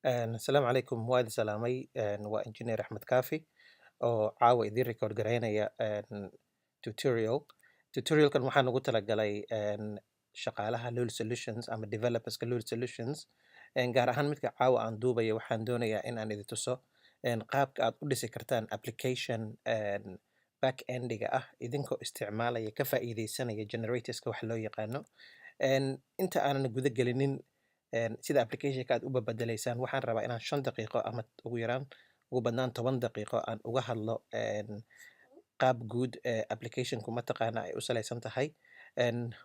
Asalaamu calaykum, waa idin salaamay. Waa Engineer Axmed Kaafi oo caawa idiin record gareynaya tutorial. Tutorialkan waxaan ugu talagalay shaqaalaha Luul Solutions ama developerska Luul Solutions. Gaar ahaan midka caawa aan duubayo, waxaan doonayaa in aan idin tuso qaabka aad u dhisi kartaan application back endiga ah idinkoo isticmaalaya, ka faa'iideysanaya generatorska wax loo yaqaano. Inta aanan guda gelinin sida applicationka aad u babedeleysaan, waxaan rabaa inaan 5 daqiiqo ama ugu yaraan, ugu badnaan 10 daqiiqo aan uga hadlo qaab guud ee applicationku mataqaana ay u salaysan tahay.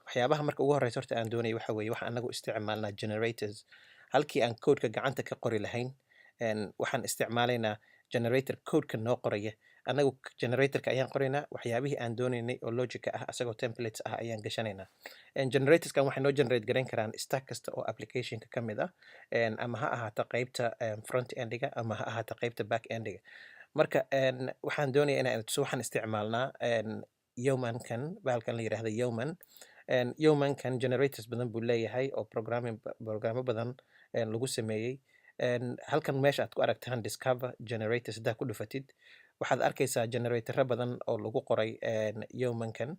Waxyaabaha marka ugu horeysa horta aan doonayo waxa weeye, waxaan anagu isticmaalnaa generators. Halkii aan codeka gacanta ka qori lahayn, waxaan isticmaalaynaa generator codeka noo qoraya. Anagu generatorka ayaan qoraynaa waxyaabihii aan doonaynay oo logica ah, asagoo templates ah ayaan gashanaynaa. Generatorskan waxay noo generate gareyn karaan stack kasta oo applicationka ka mid ah, ama ha ahaato qeybta front endiga ama ha ahaato qeybta back endiga. Marka waxaan doonayaa inaan tuso, waxaan isticmaalnaa Yeomankan, bahalkan la yiraahdo Yeoman. Yeomankan generators badan buu leeyahay oo programming programmo badan lagu sameeyey. Halkan meesha aad ku aragtaan "discover generators" haddaa ku dhufatid, waxaad arkaysaa generatorro badan oo lagu qoray Yeomankan.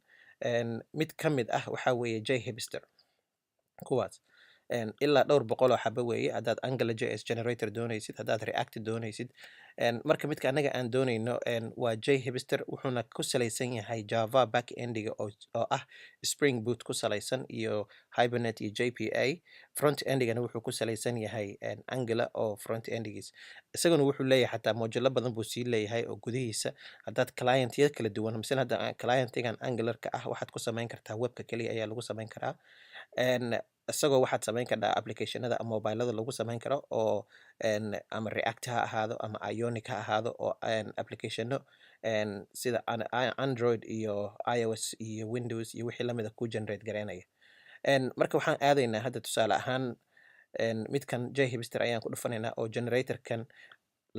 Mid ka mid ah waxaa weeye JHipster. Kuwaas ilaa dhowr boqol oo xabo weeye, haddaad Angular JS generator doonaysid, haddaad React doonaysid. Marka midka anaga aan doonayno waa JHipster, wuxuuna ku salaysan yahay Java back endiga oo ah Spring Boot ku salaysan iyo Hibernate iyo JPA. Front endigana wuxuu ku salaysan yahay Angular oo front endigiis. Isaguna wuxuu leeyahay xataa modulo badan buu sii leeyahay oo gudihiisa haddaad clientya kala duwan, misale hadda clientigan Angularka ah waxaad ku samayn kartaa webka keliya ayaa lagu samayn karaa. Isagoo waxaad samayn kartaa applicationada mobilada lagu samayn karo oo ama React ha ahaado ama Ionic ha ahaado, oo applicationo sida Android iyo iOS iyo Windows iyo wixii lamida ku generate gareynaya. Marka waxaan aadaynaa hadda tusaale ahaan midkan JHipster ayaan ku dhufanaynaa, oo generatorkan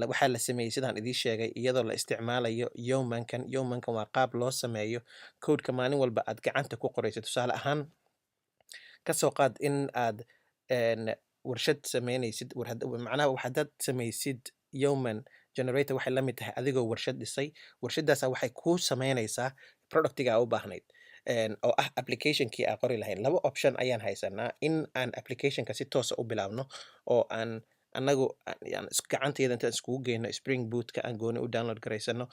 waxaa la sameeyey sidaan idiin sheegay iyadoo la isticmaalayo Yeomankan. Yeomankan waa qaab loo sameeyo codeka maalin walba aad gacanta ku qorayso. Tusaale ahaan, kasoo qaad in aad warshad sameynaysid. Macnaha haddaad samaysid Yeoman generator, waxay la mid tahay adigoo warshad dhisay. Warshadaasa waxay kuu sameynaysaa productiga aa u baahnayd, oo ah applicationkii aa qori lahayd. Laba option ayaan haysanaa: in aan applicationka si toosa u bilaabno oo aan anagu gacantayada intaan iskugu geyno, Spring Bootka aan gooni u download garaysano,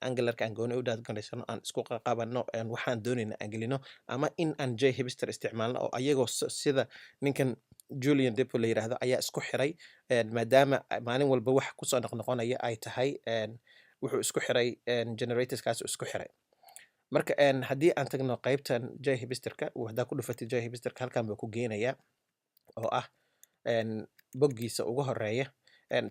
Angularka aan gooni u download garaysano, aan isku qaqabano, waxaan doonayna aan gelino, ama in aan JHipster isticmaalno oo ayagoo sida ninkan Julian Dippel la yiraahdo ayaa isku xiray. Maadaama maalin walba wax kusoo noqnoqonaya ay tahay, wuxuu isku xiray generatorskaas isku xiray. Marka haddii aan tagno qaybtan JHipsterka, haddaa ku dhufatid JHipsterka, halkan buu ku geenayaa oo ah boggiisa ugu horeeya.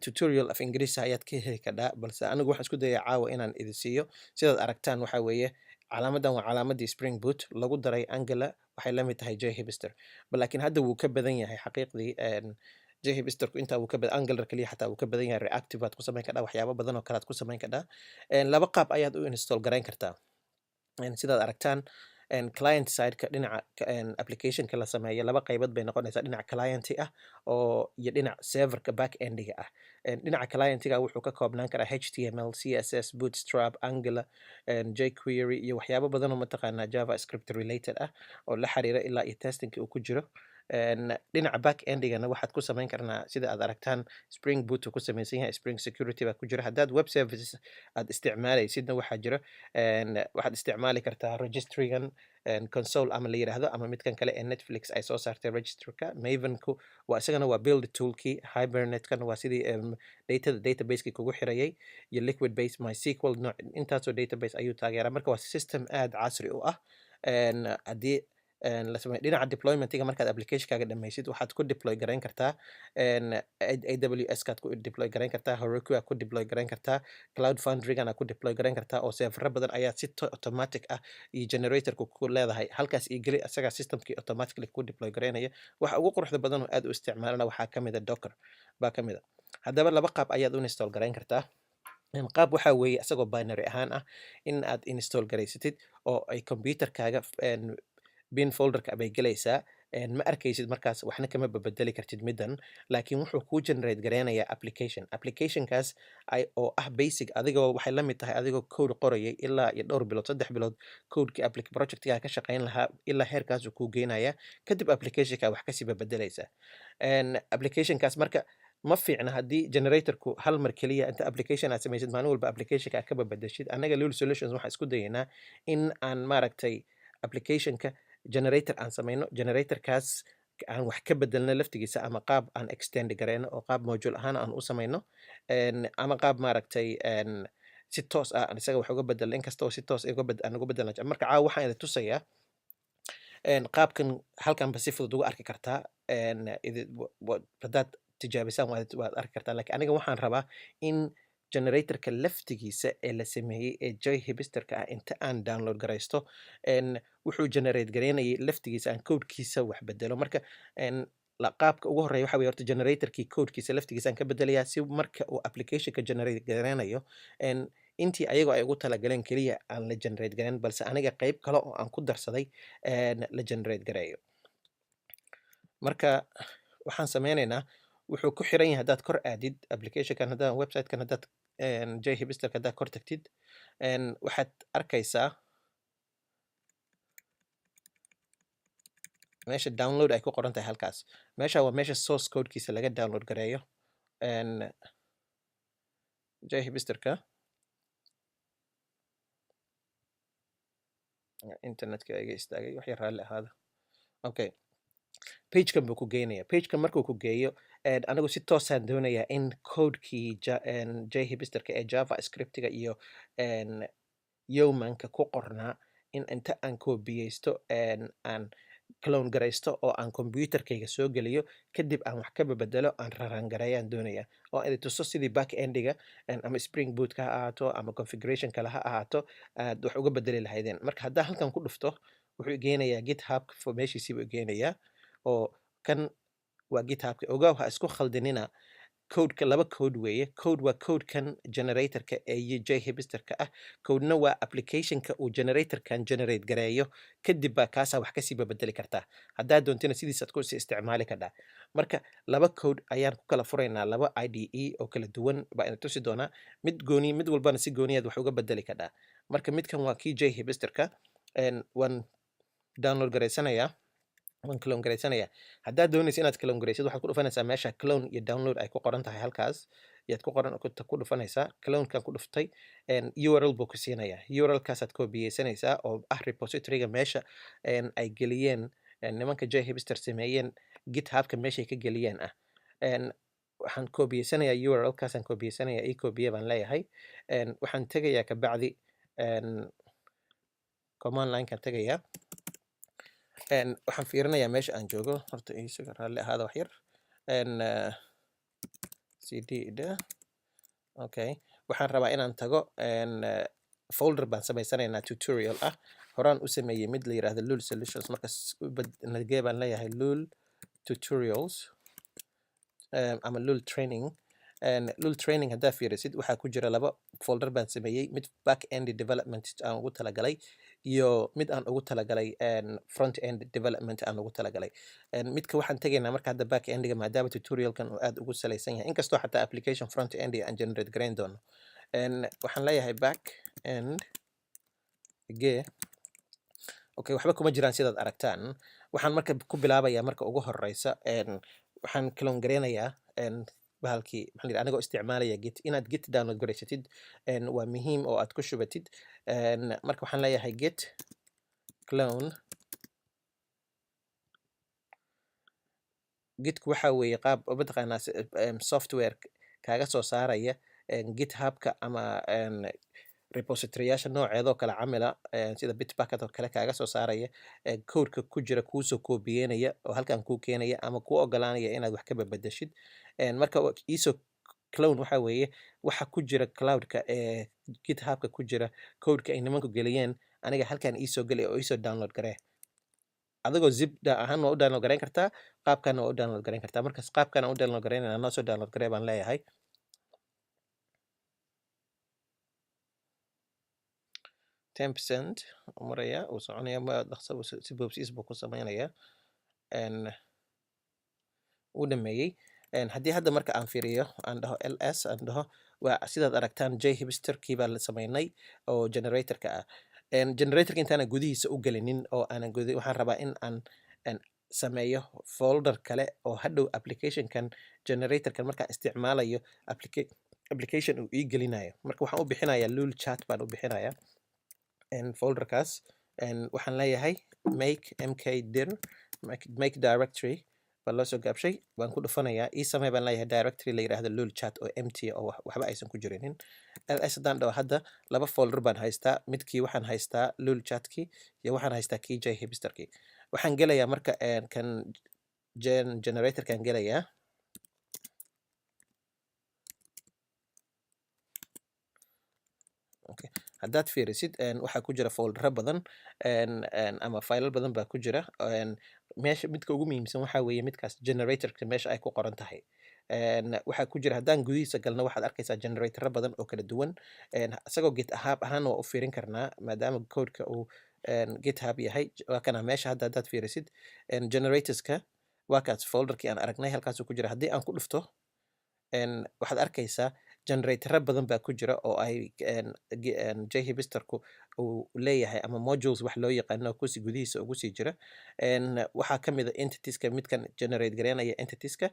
Tutorial af Ingiriisi ayaad ka heli kadhaa, balse anigu waxaan isku dayaa caawa inaan idin siiyo. Sidaad aragtaan, waxaa weeye calaamadan waa calaamadii Spring Boot lagu daray Angular, waxay la mid tahay JHipster. Laakiin hadda wuu ka badan yahay xaqiiqdii. JHipsterku intaa wuu ka badan, Angular kaliya xataa wuu ka badan yahay. Reactive baad ku samayn kadhaa, waxyaabo badan oo kale aad ku samayn kadhaa. Laba qaab ayaad u install garayn kartaa. Sidaad aragtaan, client sideka, dhinaca applicationka la sameeyo, laba qaybood bay noqonaysaa: dhinaca client ah oo iyo dhinac serverka back endiga ah. Dhinaca clientiga wuxuu ka koobnaan karaa HTML, CSS, Bootstrap, Angular, jQuery iyo waxyaabo badan oo mataqaanaa JavaScript related ah oo la xiriira, ilaa iyo testingka uu ku jiro. Dhinaca back endigana waxaad ku samayn karnaa, sida aad aragtaan, Spring Boot uu ku samaysan yahay, Spring Security baa ku jira. Haddaad web services aad isticmaalaysidna, waxaa jira waxaad isticmaali kartaa registrygan Consul ama la yiraahdo, ama midkan kale ee Netflix ay soo saartay registerka. Mavenku waa isagana waa build toolkii. Hibernatekan waa sidii datada databaseki kugu xirayay, iyo Liquibase, MySQL, nooc intaasoo database ayuu taageeraa. Marka waa system aad casri u ah. Haddii la sameeyo dhinaca deploymentiga, markaad applicationkaaga dhammaysid, waxaad ku deploy garayn kartaa AWS kaad ku deploy garayn kartaa, Heroku aad ku deploy garayn kartaa, Cloud Foundry-gan aad ku deploy garayn kartaa, oo servero badan ayaa si automatic ah iyo generatorku ku leedahay halkaas iyo geli, asagaa systemkii automatically ku deploy garaynaya. Waxa ugu quruxda badan oo aad u isticmaalana waxaa ka mid a Docker baa ka mid a. Haddaba laba qaab ayaad u install garayn kartaa. Qaab waxaa weeye isagoo binary ahaan ah in aad install garaysatid oo ay computerkaaga bin folderka bay gelaysaa. Ma arkaysid markaas, waxna kama babedeli kartid middan, laakiin wuxuu kuu generate gareynayaa application. Applicationkaas ay oo ah basic, adigoo waxay la mid tahay adigoo code qorayay ilaa iyo dhowr bilood, 3 bilood, codekii projectgaa ka shaqayn lahaa ilaa heerkaasuu kuu geenaya. Kadib applicationka wax kasii babedelaysa. Applicationkaas marka ma fiicna haddii generatorku hal mar keliya inta application aad samaysid, maalin walba applicationka aad ka babedeshid. Annaga Lul Solutions waxaan isku dayaynaa in aan maaragtay applicationka generator aan samayno, generatorkaas aan wax ka bedelno laftigiisa, ama qaab aan extend gareyno oo qaab module ahaan aan u samayno, ama qaab maaragtay si toos ah aan isaga wax uga bedelno, inkastoo si toos aan uga bedelna. Marka caawa waxaan idin tusayaa qaabkan halkanba si fudud uga arki kartaa. Haddaad tijaabisaan waad arki kartaa, laakiin aniga waxaan rabaa in generatorka laftigiisa ee la sameeyey ee JHipsterka ah inta aan download garaysto, wuxuu generate gareynayay laftigiisa aan codekiisa wax bedelo. Marka qaabka ugu horeeya waxa weye horta generatorkii codekiisa laftigiisa aan ka bedelayaa, si marka uu applicationka generate gareynayo intii ayagoo ay ugu talagaleen keliya aan la generate gareyn, balse aniga qayb kale oo aan ku darsaday la generate gareeyo. Marka waxaan sameynaynaa, wuxuu ku xiran yahay haddaad kor aadid applicationkan, haddaan websitekan, haddaad JHipsterka haddaad kor tagtid, waxaad arkaysaa meesha download ay ku qoran tahay halkaas. Meesha waa meesha source codekiisa laga download gareeyo JHipsterka. Internetka iga istaagay, wax yar raalli ahaada. Okay, pagekan buu ku geynaya. Pagekan markuu ku geeyo, anigu si toosaan doonayaa in codekii JHipsterka ee JavaScriptiga iyo Yeomanka ku qornaa in inta aan koobiyeysto, aan clone garaysto oo aan computerkayga soo geliyo, kadib aan wax ka bedelo, aan run gareeyaan doonaya oo idin tuso sidii back endiga ama Spring Bootka ha ahaato ama configuration kale ha ahaato aad wax uga bedeli lahaydeen. Marka haddaan halkan ku dhufto, wuxuu geenayaa GitHub, meeshiisii buu geenayaa, oo kan waa GitHubka. Ogow, ha isku khaldinina codeka, laba code weeye. Code waa codekan generatorka ee JHipsterka ah, codena waa applicationka uu generatorkan generate gareeyo. Kadib baa kaasaa wax kasii babedeli kartaa, haddaad doontina sidiisaad ku sii isticmaali kartaa. Marka laba code ayaan ku kala furaynaa, laba IDE oo kala duwan baa ina tusi doonaa, mid gooni, mid walbana si gooniyaad wax uga bedeli kartaa. Marka midkan waa kii JHipsterka. Waan download garaysanayaa, waan clone garaysanayaa. Haddaad doonaysa inaad clone garaysid, waxaad ku dhufanaysaa meesha clone iyo download ay ku qoran tahay. Halkaas yaad ku qoran ku dhufanaysaa. Clonekan ku dhuftay, URL buu ku siinayaa. URL-kaasaad koobiyeysanaysaa oo ah repositoryga meesha ay geliyeen nimanka JHipster sameeyeen, GitHubka meeshay ka geliyeen ah. Waxaan koobiyeysanayaa URL-kaasaan koobiyeysanaya, ii koobiye baan leeyahay. Waxaan tegayaa kabacdi command line-kaan tegayaa. Waxaan fiirinayaa meesha aan joogo. Horta isaga raalli ahaada wax yar. Cd da. Okay, waxaan rabaa inaan tago folder baan samaysanaynaa tutorial ah. Horaan u sameeyey mid la yiraahdo Lul Solutions. Marka nagee baan leeyahay Lul Tutorials ama Lul Training. Lul Training haddaa fiirisid, waxaa ku jira laba folder baan sameeyey: mid back end development aan ugu talagalay iyo mid aan ugu talagalay front end development aan ugu talagalay. Midka waxaan tegaynaa marka hadda back endiga, maadaama tutorialkan uu aad ugu salaysan yahay, inkastoo xataa application front end aan generate garayn doono. Waxaan leeyahay back end ge. Okay, waxba kuma jiraan sidaad aragtaan. Waxaan marka ku bilaabayaa, marka ugu horeysa, waxaan clone gareynayaa bahalkii maxaa la yidhaha, anigoo isticmaalaya Git. Inaad Git download garaysatid waa muhiim oo aad ku shubatid. Marka waxaan leeyahay git clone. Gitku waxa weeye qaab mataqaanaa software kaaga soo saaraya GitHubka ama repositoryyaasha nooceedoo kale camila, sida Bitbucket oo kale, kaaga soo saaraya codeka ku jira, kuusoo koobiyeynaya oo halkan kuu keenaya ama kuu ogolaanaya inaad wax ka babedeshid. Marka iisoo clone waxa weeye waxa ku jira cloudka ee GitHubka ku jira, codeka ay nimanku geliyeen, aniga halkan iisoo geli oo iisoo download garee. Adigoo zip da ahaan waa u download garayn kartaa, qaabkana waa u download garayn kartaa. Markaas qaabkan aan u download garaynayna, noo soo download garee baan leeyahay. 10% maraya, uu soconaya, ma dhaqso si boobsiis buu ku samaynayaa. Uu dhameeyey. Haddii hadda marka aan fiiriyo, aan dhaho ls, aan dhaho, waa sidaad aragtaan, JHipsterkii baa la sameynay oo generatorka ah. Generatorka intaanan gudihiisa u gelinin oo aanan gudi, waxaan rabaa in aan sameeyo folder kale oo hadhow applicationkan, generatorkan, markaan isticmaalayo application uu ii gelinayo. Marka waxaan u bixinayaa Lul Chat baan u bixinayaa folderkaas. Waxaan leeyahay make mkdir, make directory baa loo soo gaabshay. Waan ku dhufanayaa. Ii samee baan leeyahay directory la yidhaahdo Lul Chat oo empty oo waxba aysan ku jirinin. Ls haddaan dhaho, hadda laba folder baan haystaa. Midkii waxaan haystaa Lul Chatkii iyo waxaan haystaa kii JHipsterkii. Waxaan gelayaa marka kan generatorkan gelayaa. Okay. Haddaad fiirisid, waxaa ku jira foldero badan ama faylal badan baa ku jira. Meesha midka ugu muhiimsan waxaa weeye midkaas generatorka meesha ay ku qoran tahay. Waxaa ku jira, haddaan gudihiisa galno, waxaad arkaysaa generatoro badan oo kala duwan. Isagoo GitHub ahaan waa u fiirin karnaa, maadaama codeka uu GitHub yahay. Waa kana meesha hadda haddaad fiirisid generatorska, waa kaas folderkii aan aragnay, halkaasuu ku jira. Haddii aan ku dhufto, waxaad arkaysaa generatoro badan baa ku jira oo ay JHipsterku uu leeyahay ama modules wax loo yaqaano kusi gudihiisa ugu sii jira. Waxaa ka mid a entitieska, midkan generate gareynaya entitieska,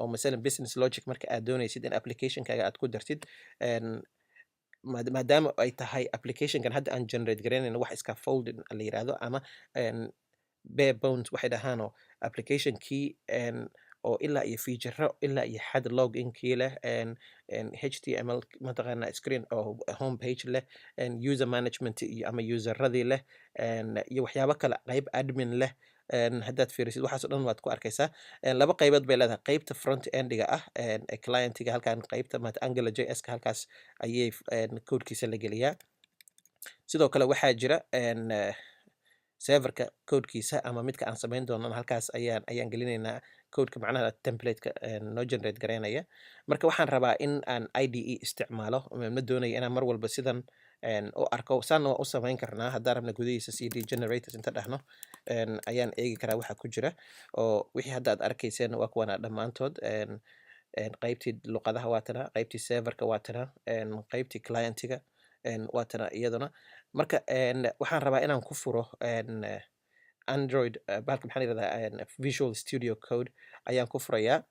oo masalan business logic marka aad doonaysid in applicationkaaga aad ku dartid. Maadaama ay tahay applicationkan hadda aan generate gareynayno wax scaffolding la yiraahdo ama bare bones waxay dhahaanoo, applicationkii oo ilaa iyo feature ilaa iyo xad loginkii leh, HTML mataqaana, screen oo home page leh, user management iyo ama useradii leh, iyo waxyaabo kale, qayb admin leh. Haddaad fiirisid, waxaas oo dhan waad ku arkaysaa. Laba qaybood bay leedahay: qaybta front endiga ah ee clientiga, halkan qaybta maat Angular JS ka halkaas ayay codekiisa la geliyaa. Sidoo kale waxaa jira serverka codekiisa ama midka aan samayn doono, halkaas ayaan gelinaynaa codeka, macnaha templateka noo generate gareynaya. Marka waxaan rabaa in aan IDE isticmaalo. Ma doonayo inaan mar walba sidan u arko. Saana waa u samayn karnaa haddaan rabna. Gudihiisa cd generators inta dhahno ayaan eegi karaa waxa ku jira, oo wixii hadda aad arkayseen waa kuwana dhammaantood. Qaybtii luqadaha waa tana, qaybtii serverka waa tana, qaybtii clientiga waa tana iyaduna. Marka waxaan rabaa inaan ku furo Android, bahalka maxaa la yirahdaa, Visual Studio Code ayaan ku furayaa.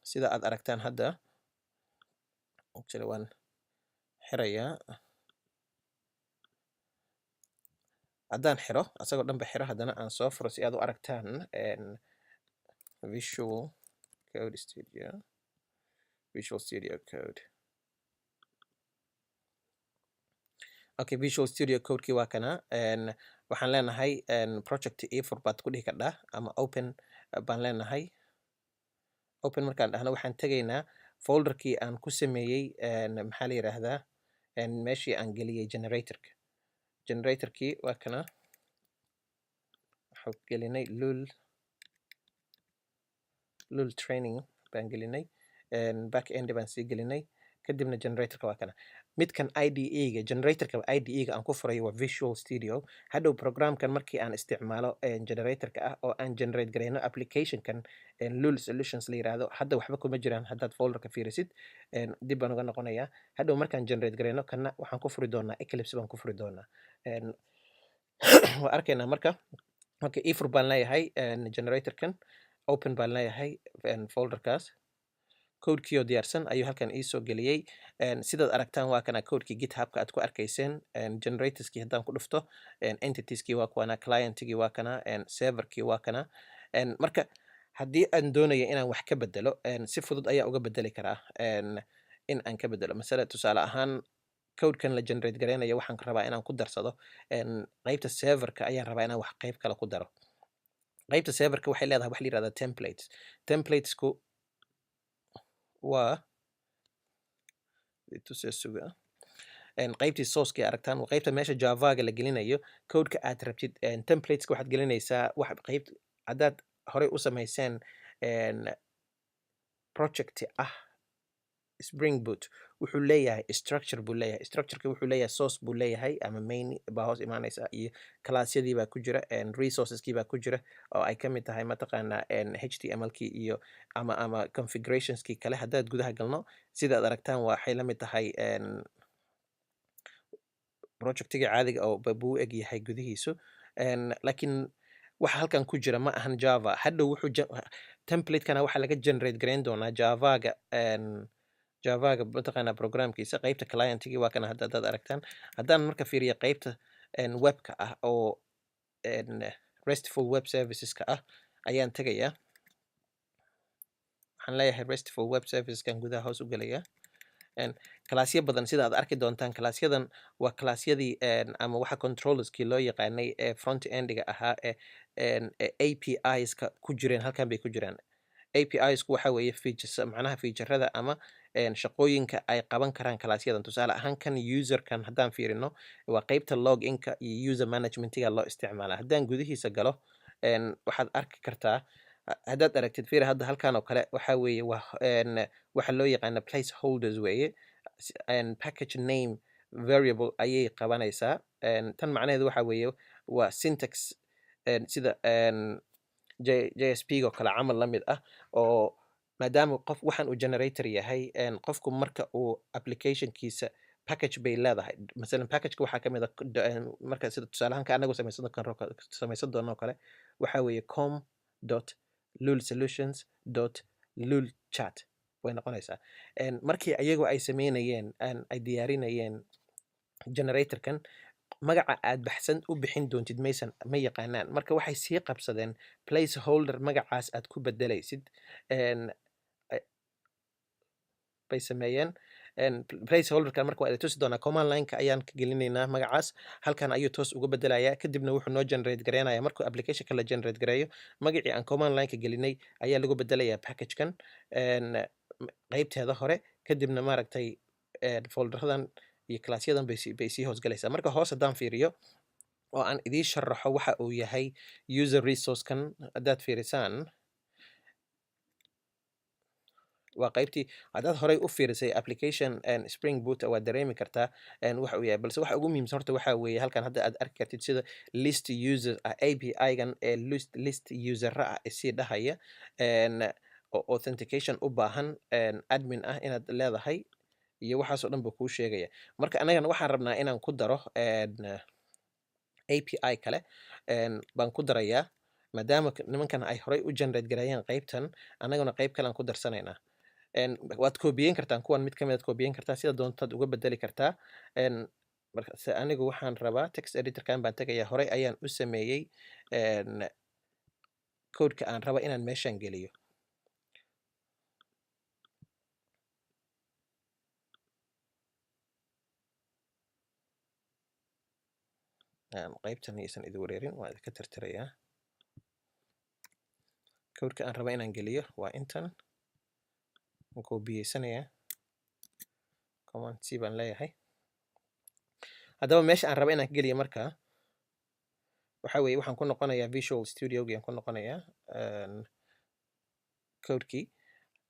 Sida aad aragtaan hadda, actually waan xirayaa. Haddaan xiro, asagoo dhan ba xiro, haddana aan soo furo si aad u aragtaan. Visual Code Studio, Visual Studio Code. Okay, Visual Studio Codekii waa kana. Waxaan leenahay project ifur baad ku dhihi kardhaa ama open baan leenahay. Open markaan dhahno, waxaan tegaynaa folderkii aan ku sameeyey, maxaa la yiraahdaa, meeshii aan geliyey generatorka. Generatorkii waa kana. Waxaan gelinay Lul Training baan gelinay, back end baan sii gelinay, kadibna generatorka waa kana. Midkan IDE-ga, generatorka IDE-ga aan ku furayo waa Visual Studio. Hadhow programkan markii aan isticmaalo generatorka ah oo aan generate gareyno applicationkan Lul Solutions la yiraahdo, hadda waxba kuma jiraan haddaad folderka fiirisid. Dib baan uga noqonayaa. Hadhow markaan generate gareyno, kana waxaan ku furi doonaa Eclipse baan ku furi doonaa. Waa arkaynaa marka. Okay, ifur baan leeyahay generatorkan, open baan leeyahay folderkaas. Codekii oo diyaarsan ayuu halkan iisoo geliyey. Sidaad aragtaan, waa kana codekii GitHubka aad ku arkayseen. Generatorskii haddaan ku dhufto, entitieskii waa kuwana, clientigii waa kana, serverkii waa kana. Marka haddii aan doonayo inaan wax ka bedelo, si fudud ayaa uga bedeli karaa. In aan ka bedelo masale, tusaale ahaan, codekan la generate gareynayo waxaan rabaa inaan ku darsado qaybta serverka ayaan rabaa inaan wax qayb kale ku daro. Qaybta serverka waxay leedahay wax la yirahda templates. Templatesku waa tusee suga. Qaybtii sourceka aragtaan waa qaybta meesha Javaga la gelinayo codeka aad rabtid. Templateska waxaad gelinaysaa wax qayb haddaad horey u samayseen project ah. Spring Boot wuxuu leeyahay structure buu leeyahay. Structureka wuxuu leeyahay source buu leeyahay ama main baa hoos imaanaysa iyo classyadii baa ku jira, resourceskii baa ku jira oo ay ka mid tahay, mataqaanaa, HTML-kii iyo ama configurationskii kale. Haddaad gudaha galno, sidaad aragtaan, waxay la mid tahay projectiga caadiga oo buu eg yahay gudihiisu. Laakiin waxa halkan ku jira ma ahan Java. Hadhow wuxuu templatekana waxaa laga generate garayn doonaa Javaga, Javaga, mataqaanaa, programkiisa. Qeybta clientigii waa kana hadda haddaad aragtaan. Haddaan marka fiiriyo qeybta webka ah oo RESTful web serviceska ah ayaan tegayaa. Waxaan leeyahay RESTful web serviceskan gudaha hoos u gelayaa. Classyo badan sida aad arki doontaan, classyadan waa classyadii ama waxa controllerskii loo yaqaanay ee front endiga ahaa ee APIs-ka ku jireen, halkan bay ku jiraan. APIs-ku waxa weeye features, macnaha featurada ama shaqooyinka ay qaban karaan classyadan. Tusaale ahaan, kan userkan haddaan fiirino, waa qeybta login-ka iyo user managementiga loo isticmaala. Haddaan gudihiisa galo, waxaad arki kartaa, haddaad aragtid, fiir hadda halkan oo kale, waxa weeye waa waxa loo yaqaana place holders weeye. Package name variable ayay qabanaysaa. Tan macnaheedu waxa weeye waa syntax, sida JSP oo kale camal la mid ah, oo maadaama qof waxaan uu generator yahay, qofku marka uu applicationkiisa package bay leedahay. Masalan, packageka waxaa kamid a marka sida tusaalahan ka anagu samaysan karo, samaysan doono oo kale, waxa weeye com.lulsolutions.lul chat way noqonaysaa. Markii ayagu ay sameynayeen, ay diyaarinayeen generatorkan, magaca aad baxsan u bixin doontid maysan ma yaqaanaan. Marka waxay sii qabsadeen place holder magacaas aad ku bedelaysid bay sameeyeen. Placeholderkan marka waa idin tusi doonaa. Command line-ka ayaan ka gelinaynaa magacaas, halkan ayuu toos uga bedelayaa. Kadibna wuxuu noo generate gareynaya, markuu applicationka la generate gareeyo, magacii aan command line-ka gelinay ayaa lagu bedelayaa packagekan qeybteeda hore. Kadibna, maaragtay, folderadan iyo classyadan bay sii hoosgalaysaa. Marka hoos haddaan fiiriyo oo aan idiin sharaxo waxa uu yahay user resource-kan, haddaad fiirisaan, waa qaybtii haddaad horey u fiirisay application Spring Boot, waad dareemi kartaa waxa uu yahay. Balse waxa ugu muhiimsan horta waxa weeye halkan hadda aad arki kartid sida list user ah, API-gan ee list usera ah isii dhahaya, oo authentication u baahan, admin ah inaad leedahay iyo waxaas oo dhan buu kuu sheegaya. Marka annagana waxaan rabnaa inaan ku daro API kale baan ku darayaa, maadaama nimankan ay horey u generate gareeyeen qaybtan, annaguna qayb kale aan ku darsanaynaa. Waad koobiyeyn kartaan kuwan, mid kamid aad koobiyeyn kartaa, sida doontaad uga bedeli kartaa. Marka se anigu waxaan rabaa text editorkan baan tegayaa. Horey ayaan u sameeyey codeka aan raba inaan meeshan geliyo. Qaybtan aysan idi wareerin, waan idinka tirtirayaa. Codeka aan raba inaan geliyo waa intan. Waan koobiyeysanayaa, command C baan leeyahay. Haddaba meesha aan raba inaan ka geliyo marka waxa weeye waxaan ku noqonayaa Visual Studio-gi aan ku noqonayaa. Codekii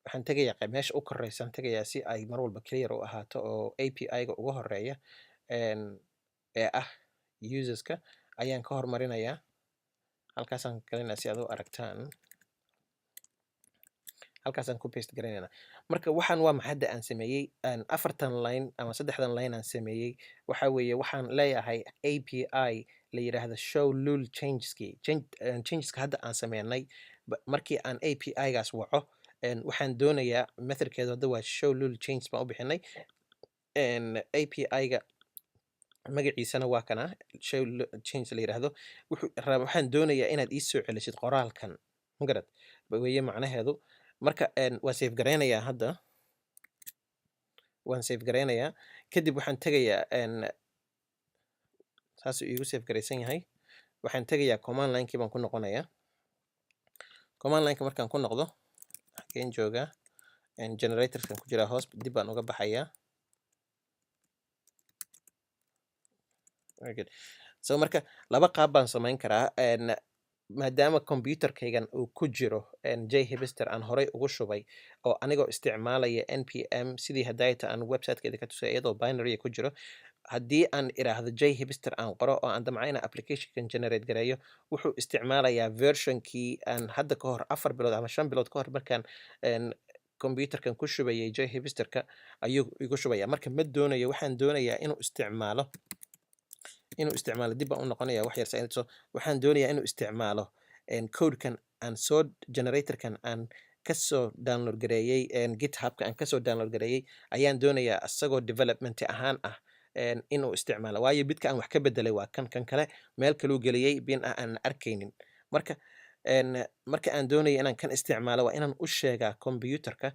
waxaan tegayaa meesha u koreysaan tegayaa, si ay mar walba clear u ahaato, oo API-ga uga horeeya ee ah userska ayaan ka hormarinayaa. Halkaasaan gelinaa si aad u aragtaan. Halkaasaan ku paste garaynayna. Marka waxaan waa maxay hadda aan sameeyey, afartan line ama saddexdan line aan sameeyey? Waxa weeye waxaan leeyahay API la yidhaahdo show lul changeski, changeska hadda aan sameynay. Markii aan API-gaas waco, waxaan doonayaa methodkeedu hadda waa show lul change baan u bixinay. API-ga magaciisana waa kana show change la yidhaahdo. Wuxuu waxaan doonayaa inaad ii soo celisid qoraalkan, magarad weeye macnaheedu. Marka waa save garaynayaa hadda, waan save garaynayaa. Kadib waxaan tegayaa, saasuu iigu save garaysan yahay, waxaan tegayaa command line-kii baan ku noqonayaa. Command line-ka markaan ku noqdo, xageen joogaa? Generatorskan ku jiraa, hoos dib baan uga baxayaa. Very good. So marka laba qaab baan samayn karaa. Maadaama computerkaygan uu ku jiro JHipster aan horay ugu shubay oo anigoo isticmaalaya npm, sidii hadayta aan websitekeeda ka tusay, iyadoo binary ku jiro, haddii aan iraahdo JHipster aan qoro oo aan damca inaan applicationkan generate gareeyo, wuxuu isticmaalayaa versionkii aan hadda ka hor, 4 bilood ama 5 bilood ka hor, markaan computerkan ku shubayay JHipsterka ayuu igu shubaya. Marka ma doonayo. Waxaan doonayaa inuu isticmaalo, dib baan u noqonaya wax yar sa so waxaan doonayaa inuu isticmaalo codekan aan soo generatorkan aan kasoo download gareeyey GitHubka aan kasoo download gareeyey ayaan doonayaa, isagoo development ahaan ah inuu isticmaalo, waayo midka aan wax ka bedelay waa kan. Kan kale meel kaluu geliyey bin ah aan arkaynin. Marka marka aan doonayo inaan kan isticmaalo, waa inaan u sheegaa computerka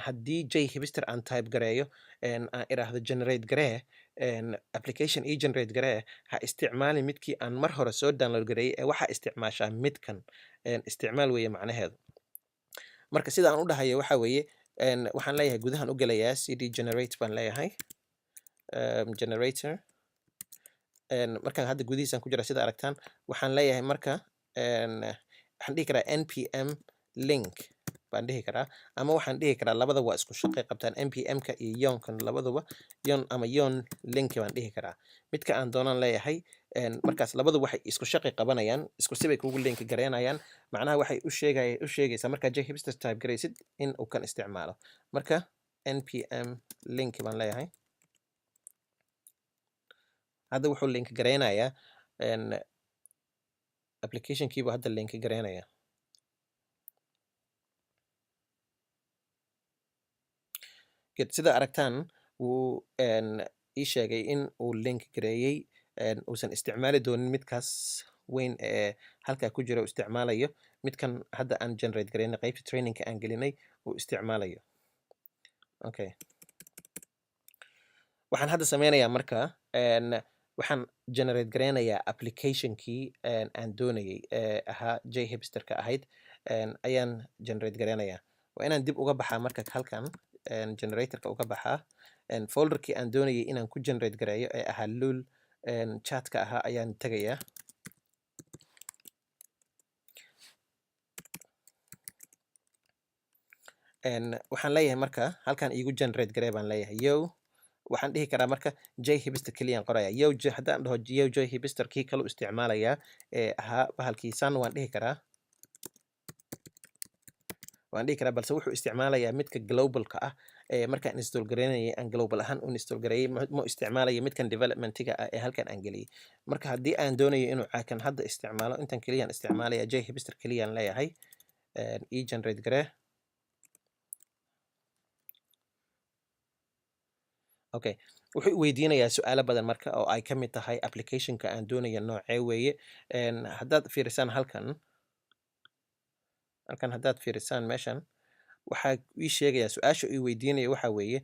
haddii JHipster aan type gareeyo, aan iraahdo generate garee application, e generate garee, ha isticmaali midkii aan mar hore soo download gareeyey ee waxaa isticmaashaa midkan isticmaal weeye macnaheedu. Marka sida aan u dhahayo waxa weeye, waxaan leeyahay, gudahan u gelayaa, cd generate baan leeyahay, generator. Markaan hadda gudihiisaan ku jira, sida aragtaan, waxaan leeyahay marka waxaan dhihi karaa npm link baan dhihi karaa, ama waxaan dhihi karaa, labada waa isku shaqay qabtaan, npm-ka iyo yarnkan labaduba, yarn ama yarn link baan dhihi karaa, midka aan doonaan leeyahay. Markaas labadu waxay isku shaqay qabanayaan, isku sibay kugu link gareynayaan. Macnaha waxay u sheegay u sheegaysaa markaa JHipster type garaysid in uu kan isticmaalo. Marka npm link baan leeyahay. Hadda wuxuu link gareynayaa applicationkiibu hadda link gareynaya. Good. Sida aragtaan, wuu ii sheegay in uu link gareeyey, uusan isticmaali doonin midkaas weyn ee halkaa ku jira, uu isticmaalayo midkan hadda aan generate gareynay, qaybta trainingka aan gelinay uu isticmaalayo. Okay, waxaan hadda sameynayaa marka waxaan generate gareynayaa applicationkii aan doonayay ee ahaa JHipsterka ahayd ayaan generate gareynayaa. Waa inaan dib uga baxaa marka halkan, generatorka uga baxaa, folderkii aan doonayay inaan ku generate gareeyo ee ahaa lul chatka ahaa ayaan tegayaa. Waxaan leeyahay marka halkan iigu generate garee baan leeyahay. Yo, waxaan dhihi karaa marka JHipster keliyaan qoraya. Yo haddaan dhaho yo JHipster, kii kalu isticmaalayaa ee ahaa bahalkiisan waan dhihi karaa, waan dhihi karaa, balse wuxuu isticmaalayaa midka globalka ah ee markaan install gareynayay aan global ahaan u install gareeyay. Ma isticmaalaya midkan developmentiga ah ee halkan aan geliyay. Marka haddii aan doonayo inuu caakan hadda isticmaalo, intan keliyaan isticmaalaya, JHipster keliyaan leeyahay, e generate garee. Okay, wuxuu weydiinayaa su-aalo badan marka, oo ay ka mid tahay applicationka aan doonayo noocee weeye. Haddaad fiirisaan halkan, haddaad fiirisaan meeshan, waxaa ii sheegayaa, su-aasha ii weydiinaya waxaa weeye,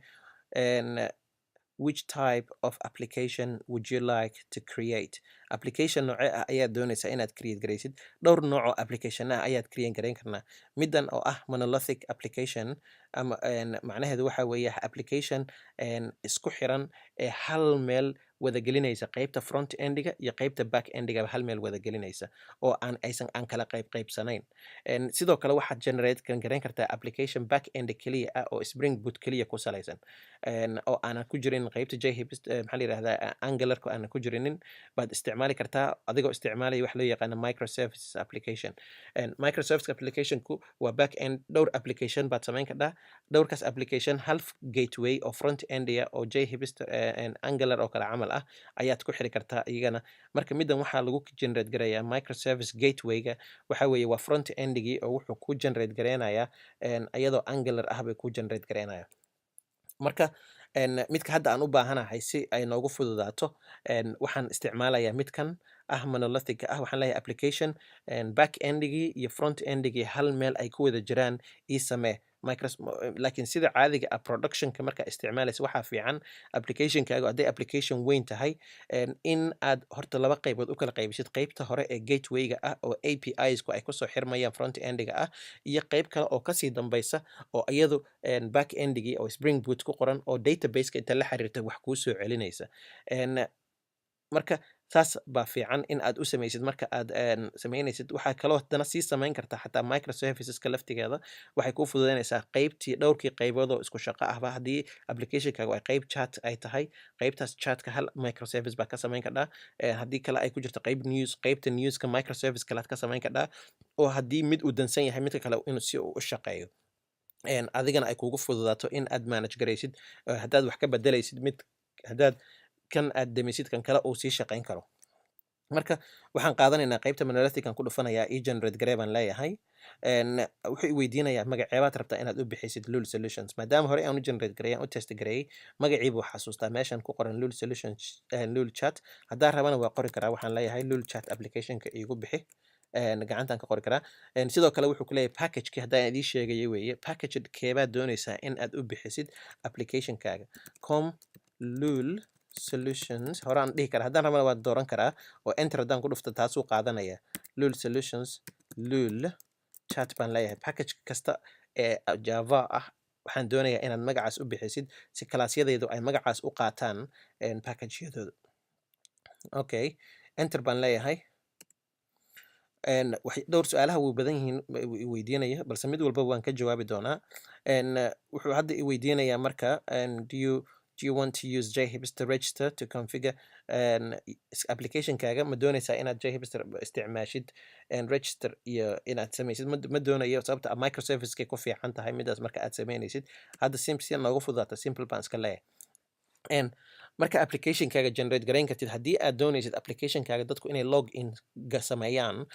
which type of application would you like to create? Application noocee ah ayaad doonaysaa inaad create garaysid? Dhowr nooc oo application ah ayaad create garayn karnaa. Middan oo ah monolithic application ama macnaheedu waxa weeye application isku xiran ee hal meel wada gelinaysa qaybta front endiga iyo qaybta back endiga, hal meel wada gelinaysa oo aan aysan aan kala qayb qaybsanayn. Sidoo kale waxaad generate garayn kartaa application back end keliya ah oo Spring Boot keliya ku salaysan, oo aanan ku jirin qaybta JHipster, maxaa la yidhahdaa, Angularka aanan ku jirinin baad isticmaali kartaa, adigoo isticmaalaya wax loo yaqaano microservices application. Microservice applicationku waa back end, dhowr application baad samayn kartaa. Dhowrkaas application hal gateway oo front endia oo JHipster, Angular oo kale camal ah ayaad ku xiri kartaa iyagana. Marka middan waxaa lagu generate garayaa microservice gatewayga, waxa weeye waa front endigii oo wuxuu ku generate gareynayaa iyadoo Angular ah bay ku generate gareynaya. Marka midka hadda aan u baahanahay, si ay noogu fududaato, waxaan isticmaalayaa midkan ah monolithic ah. Waxaan leeyahay application back endigii iyo front endigii hal meel ay ku wada jiraan ii samee. Laakiin sida caadiga ah productionka markaa isticmaalaysa, waxaa fiican applicationkaagu hadday application weyn tahay in aad horta laba qaybood u kala qaybisid: qaybta hore ee gatewayga ah oo APIsku ay kusoo xirmayaan front endiga ah, iyo qayb kale oo kasii dambaysa oo iyadu back endigii oo Spring Boot ku qoran oo databaseka inta la xiriirta wax kuu soo celinaysa. Marka Saas baa fiican in aad u samaysid marka aad samaynaysid. Waxaa kaloo haddana sii samayn kartaa xataa microserviceska laftigeeda. Waxay kuu fududaynaysaa qeybtii dhowrkii qaybood oo isku shaqo ahba. Haddii applicationkaagu ay qeyb chat ay tahay, qeybtaas chatka hal microservice baa ka samayn kardhaa. Haddii kale ay ku jirto qeyb news, qeybta newska microservice kale aad ka samayn kardhaa, oo haddii mid uu dansan yahay, midka kale inuu si uu u shaqeeyo, adigana ay kugu fududaato in aad manage garaysid, haddaad wax ka bedelaysid mid, haddaad kan aad demisid, kan kale uu sii shaqayn karo. Marka waxaan qaadanaynaa qaybta monolithic aan ku dhufanayaa. E generate garee baan leeyahay. Wuxuu i weydiinayaa magaceebaad rabtaa inaad u bixisid Lul Solutions. Maadaama hore aan u generate gareeyay, aan u test gareeyay, magacii buu xasuustaa. Meeshan ku qoran Lul Solutions, Lul Chat. Haddaan rabana waa qori karaa. Waxaan leeyahay Lul Chat applicationka iigu bixi. Gacantaan ka qori karaa. Sidoo kale wuxuu ku leeyahay packageki haddaan idiin sheegaya weeye, package keebaad doonaysaa in aad u bixisid applicationkaaga? Com Lul Solutions horaan dhihi karaa. Haddaan rabana waan dooran karaa oo enter haddaan ku dhufto, taasuu qaadanaya. Lul Solutions Lul Chat baan leeyahay. Package kasta ee Java ah waxaan doonayaa inaad magacaas u bixisid, si classyadaydu ay magacaas u qaataan packageyadooda. Okay, enter baan leeyahay. Dhowr su-aalaha way badan yihiin i weydiinaya, balse mid walba waan ka jawaabi doonaa. Wuxuu hadda i weydiinayaa marka, do you want to use JHipster register to configure applicationkaaga? Ma doonaysaa inaad JHipster isticmaashid register iyo inaad samaysid? Ma doonayo, sababta ah microservicekay ku fiican tahay midaas marka aad samaynaysid. Hadda si noogu fududaata, simple baan iska leeyahay. Marka applicationkaaga generate garayn kartid, haddii aad doonaysid applicationkaaga dadku inay log in sameeyaan,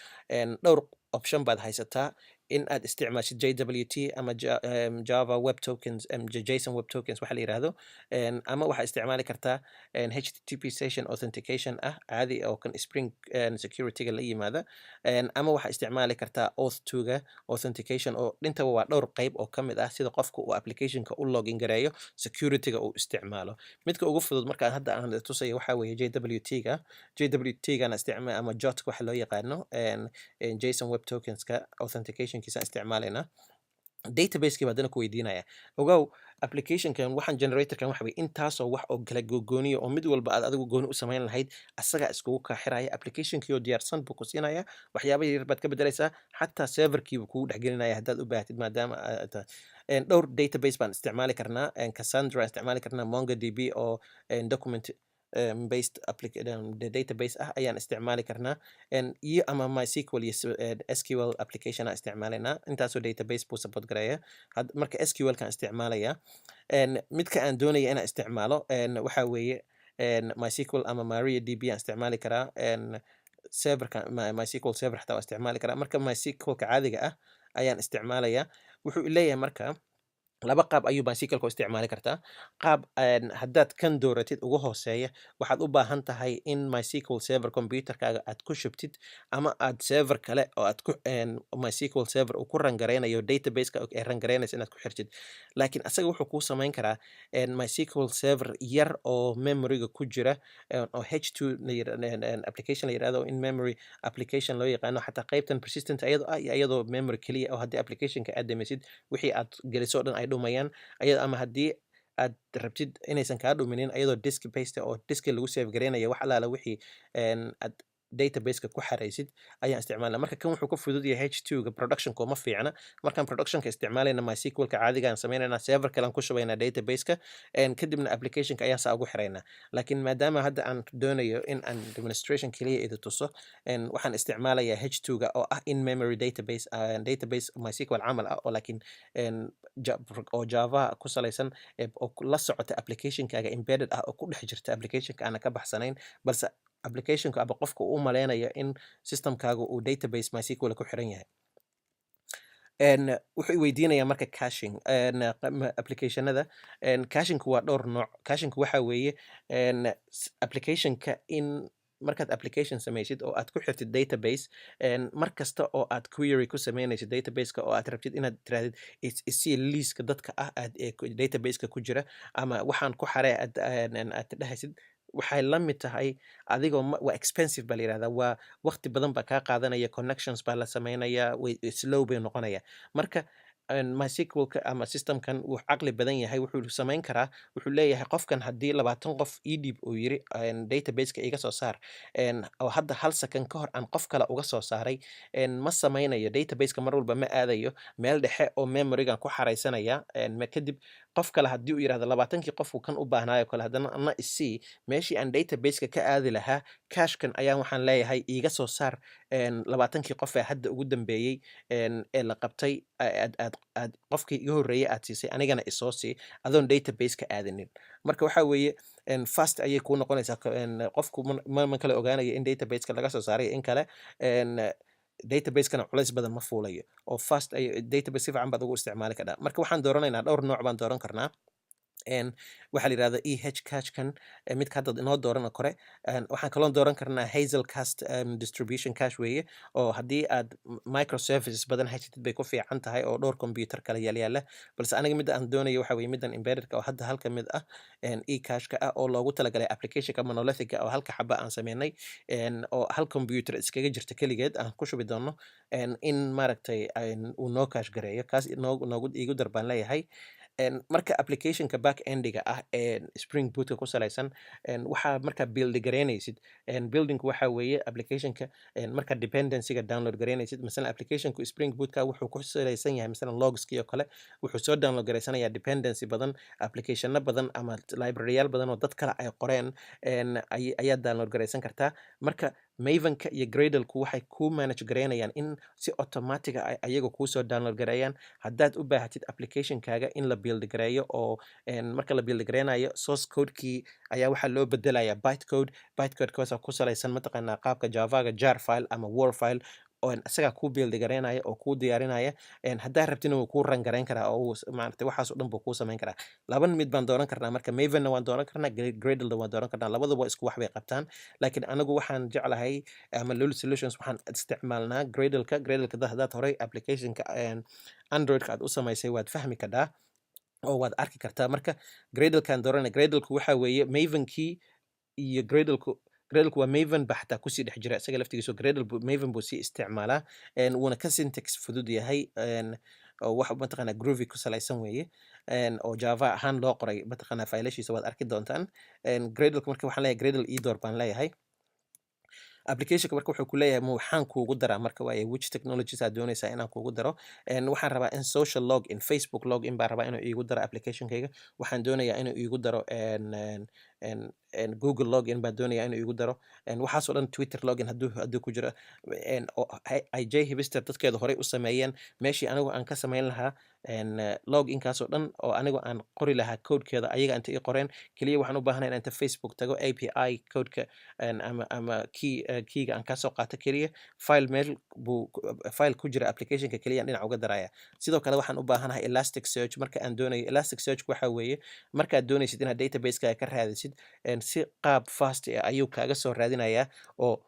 dhowr option baad haysataa: in aad isticmaashid JWT ama Java Web Tokens, JSON Web Tokens waxa la yiraahdo, ama waxaad isticmaali kartaa HTTP session authentication ah caadi oo kan Spring Security-ga la yimaada, ama waxaad isticmaali kartaa Auth2-ga authentication, oo dhintaba waa dhowr qayb oo ka mid ah sida qofka uu applicationka u login gareeyo, security-ga uu isticmaalo. Midka ugu fudud markaan hadda aan tusaya waxaa weeye JWT-ga. JWT-gana isticmaal ama JWT waxa loo yaqaano, JSON Web Tokenska authenticationkiisa isticmaalayna. Database-kii baa haddana ku weydiinaya. Ogow, applicationkan waxaan generatorkan waxa weye intaasoo wax oo kala gogooniya oo mid walba aad adigu gooni u samayn lahayd, asagaa iskugu kaa xiraya. Applicationkii oo diyaarsan buu ku siinaya. Waxyaaba yar baad ka bedelaysaa. Xataa serverkii buu kugu dhexgelinaya haddaad u baahatid. Maadaama dhowr database baan isticmaali karnaa, Cassandra isticmaali karnaa, MongoDB oo document based database ah ayaan isticmaali karnaa, iyo ama MySQL iyo SQL application aan isticmaalaynaa. Intaasoo database buu support gareeya. Marka SQL kaan isticmaalaya. Midka aan doonaya inaan isticmaalo waxaa weeye MySQL ama MariaDB aan isticmaali karaa. Serverka MySQL Server xataa waa isticmaali karaa. Marka MySQL-ka caadiga ah ayaan isticmaalaya. Wuxuu leeyahay marka laba qaab ayuu MySQL-ka u isticmaali kartaa. Qaab, haddaad kan dooratid ugu hooseeya, waxaad u baahan tahay in MySQL Server computerkaaga aad ku shubtid, ama aad server kale oo aad ku MySQL Server uu ku run gareynayo database-ka ee run gareynaysa inaad ku xirtid. Laakiin asaga wuxuu kuu samayn karaa MySQL Server yar oo memoryga ku jira, oo H2 la application la yirahdo, in memory application loo yaqaano. Xataa qaybtan persistent ayadoo ah iyo ayadoo memory keliya oo haddii applicationka aad dhamaysid, wixii aad geliso o dhan ay dhumayaan ayada, ama haddii aad rabtid inaysan kaa dhuminin, ayadoo disk based oo diski lagu save gareynayo wax allaala wixii aad databaseka ku xaraysid ayaan isticmaalna. Marka kan wuxuu ka fudud yahay H2-ga. Productionka uma fiicna. Markaan productionka isticmaalayna, MySQL-ka caadigaan samaynayna, server kale aan ku shubaynaa databaseka, kadibna applicationka ayaan saa ugu xiraynaa. Laakiin maadaama hadda aan doonayo in aan demonstration keliya idi tuso, waxaan isticmaalayaa H2-ga oo ah in memory database, database MySQL camal ah oo laakiin oo Java ku salaysan, oo la socota applicationkaaga, embedded ah oo ku dhex jirta applicationka, aana ka baxsanayn, balse applicationka aba qofka uu u maleynayo in systemkaaga uu database MySQL ku xiran yahay. Wuxuu i weydiinayaa marka caching applicationada. Cachingku waa dhowr nooc. Cachingku waxa weeye applicationka in markaad application samaysid oo aad ku xirtid database, mar kasta oo aad query ku samaynaysid databaseka oo aad rabtid inaad tirahdid isii liiska dadka ah aad ee databaseka ku jira ama waxaan ku xaree aad dhahaysid, waxay la mid tahay adigoo waa expensive baa la yirahdaa. Waa waqti badan baa kaa qaadanaya, connections baa la sameynaya, way slow bay noqonaya. Marka MySQL-ka ama systemkan wuu caqli badan yahay. Wuxuu samayn karaa, wuxuu leeyahay qofkan haddii 20 qof ii dhiib uu yiri, database-ka iga soo saar, oo hadda hal second ka hor aan qof kale uga soo saaray, ma samaynayo database-ka mar walba ma aadayo meel dhexe oo memory-gan ku xaraysanaya. Kadib qof kale haddii uu yirahdo 20kii qof uu kan u baahnaayo kale haddana ana isii, meeshii aan database-ka ka aadi lahaa, cache-kan ayaan waxaan leeyahay iiga soo saar 20kii qof ee hadda ugu dambeeyey ee la qabtay, aad qofkii iga horreeyey aad siisay, anigana isoo sii, adoon database-ka aadinin. Marka waxaa weeye fast ayay kuu noqonaysaa. Qofku ma kala ogaanayo in database-ka laga soo saaray in kale, database-kana culays badan ma fuulayo oo fast ay database si fiican baad ugu isticmaali kartaa. Marka waxaan dooranaynaa, dhowr nooc baan dooran karnaa. Waxaa la yidhahdaa Ehcache-kan, midka hadda inoo doorana kore. Waxaan kaloo dooran karnaa Hazelcast distribution cache weeye, oo haddii aad microservices badan haysatid bay ku fiican tahay, oo dhowr computer kala yaalyaala. Balse aniga midda aan doonayo waxa weeye middan embeddedka oo hadda halka mid ah, Ehcache-ka ah, oo loogu talagalay applicationka monolithic-a oo halka xaba aan sameynay, oo hal computer iskaga jirta keligeed aan ku shubi doono, in maaragtay uu noo cache gareeyo. Kaas noogu iigu dar baan leeyahay. Marka applicationka back endiga ah ee Spring Bootka ku salaysan, waxaa markaa build gareynaysid, building waxa weeye applicationka marka dependencyga download gareynaysid. Masalan applicationku Spring Bootka wuxuu ku salaysan yahay masalan logskii oo kale, wuxuu soo download gareysanayaa dependency badan, applicationo badan ama libraryyaal badan oo dad kale ay qoreen ayaad download gareysan kartaa. Marka Mavenka iyo Gradleku waxay kuu manage gareynayaan in si automatic ah ay ayaga kuusoo download gareeyaan haddaad u baahatid applicationkaaga in la build gareeyo. Oo marka la build gareynayo, source codekii ayaa waxaa loo bedelayaa byte code. Byte code kaasoo ku salaysan mataqaanaa qaabka Javaga jar file ama war file, oo isagaa kuu build gareynaya oo kuu diyaarinaya. Haddaa rabtina wuu kuu run gareyn karaa oo maaragtay waxaas oo dhan buu kuu samayn karaa. Laba mid baan dooran karnaa marka: Mavenna waan dooran karnaa, Gradlena waan dooran karnaa. Labaduba isku wax bay qabtaan, laakiin anagu waxaan jeclahay ama Lulu Solutions waxaan isticmaalnaa Gradleka. Gradleka haddaad horey applicationka Androidka aad u samaysay, waad fahmi kadhaa oo waad arki kartaa. Marka Gradlekan dooranay. Gradleku waxa weeye Mavenkii iyo Gradleku. Gradleku waa Maven ba xataa kusii dhex jira isaga laftigiisu. Gradle Maven buu sii isticmaalaa, wuuna ka syntax fudud yahay, oo wax mataqaanaa Groovy ku salaysan weeye, oo Java ahaan loo qoray. Mataqaanaa faylashiisa waad arki doontaan. Gradleka marka waxaan leeyahay Gradle ii door baan leeyahay. Applicationka marka wuxuu ku leeyahay ma waxaan kuugu daraa marka waaye which technologies aad doonaysaa inaan kuugu daro? Waxaan rabaa in social log in, Facebook log in baan rabaa inuu iigu daro applicationkayga. Waxaan doonayaa inuu iigu daro en, en, en, en Google login baan doonayaa inuu iigu daro, waxaasoo dhan, Twitter login hadduu ku jiro, oo ay JHipster dadkeeda horey u sameeyeen. Meeshii anigu aan ka samayn lahaa loginkaasoo dhan oo anigu aan qori lahaa codekeeda, ayaga inta ii qoreen. Keliya waxaan u baahanahay inaan inta Facebook tago, API codeka ama key, keyga aan kasoo qaato keliya. File meel buu file ku jira applicationka keliya aan dhinac uga daraya. Sidoo kale waxaan u baahanahay Elastic Search marka aan doonayo. Elastic Search waxa weeye markaad doonaysid inaad database-kaaga ka raadisid, si qaab fast ah ayuu kaaga soo raadinayaa, oo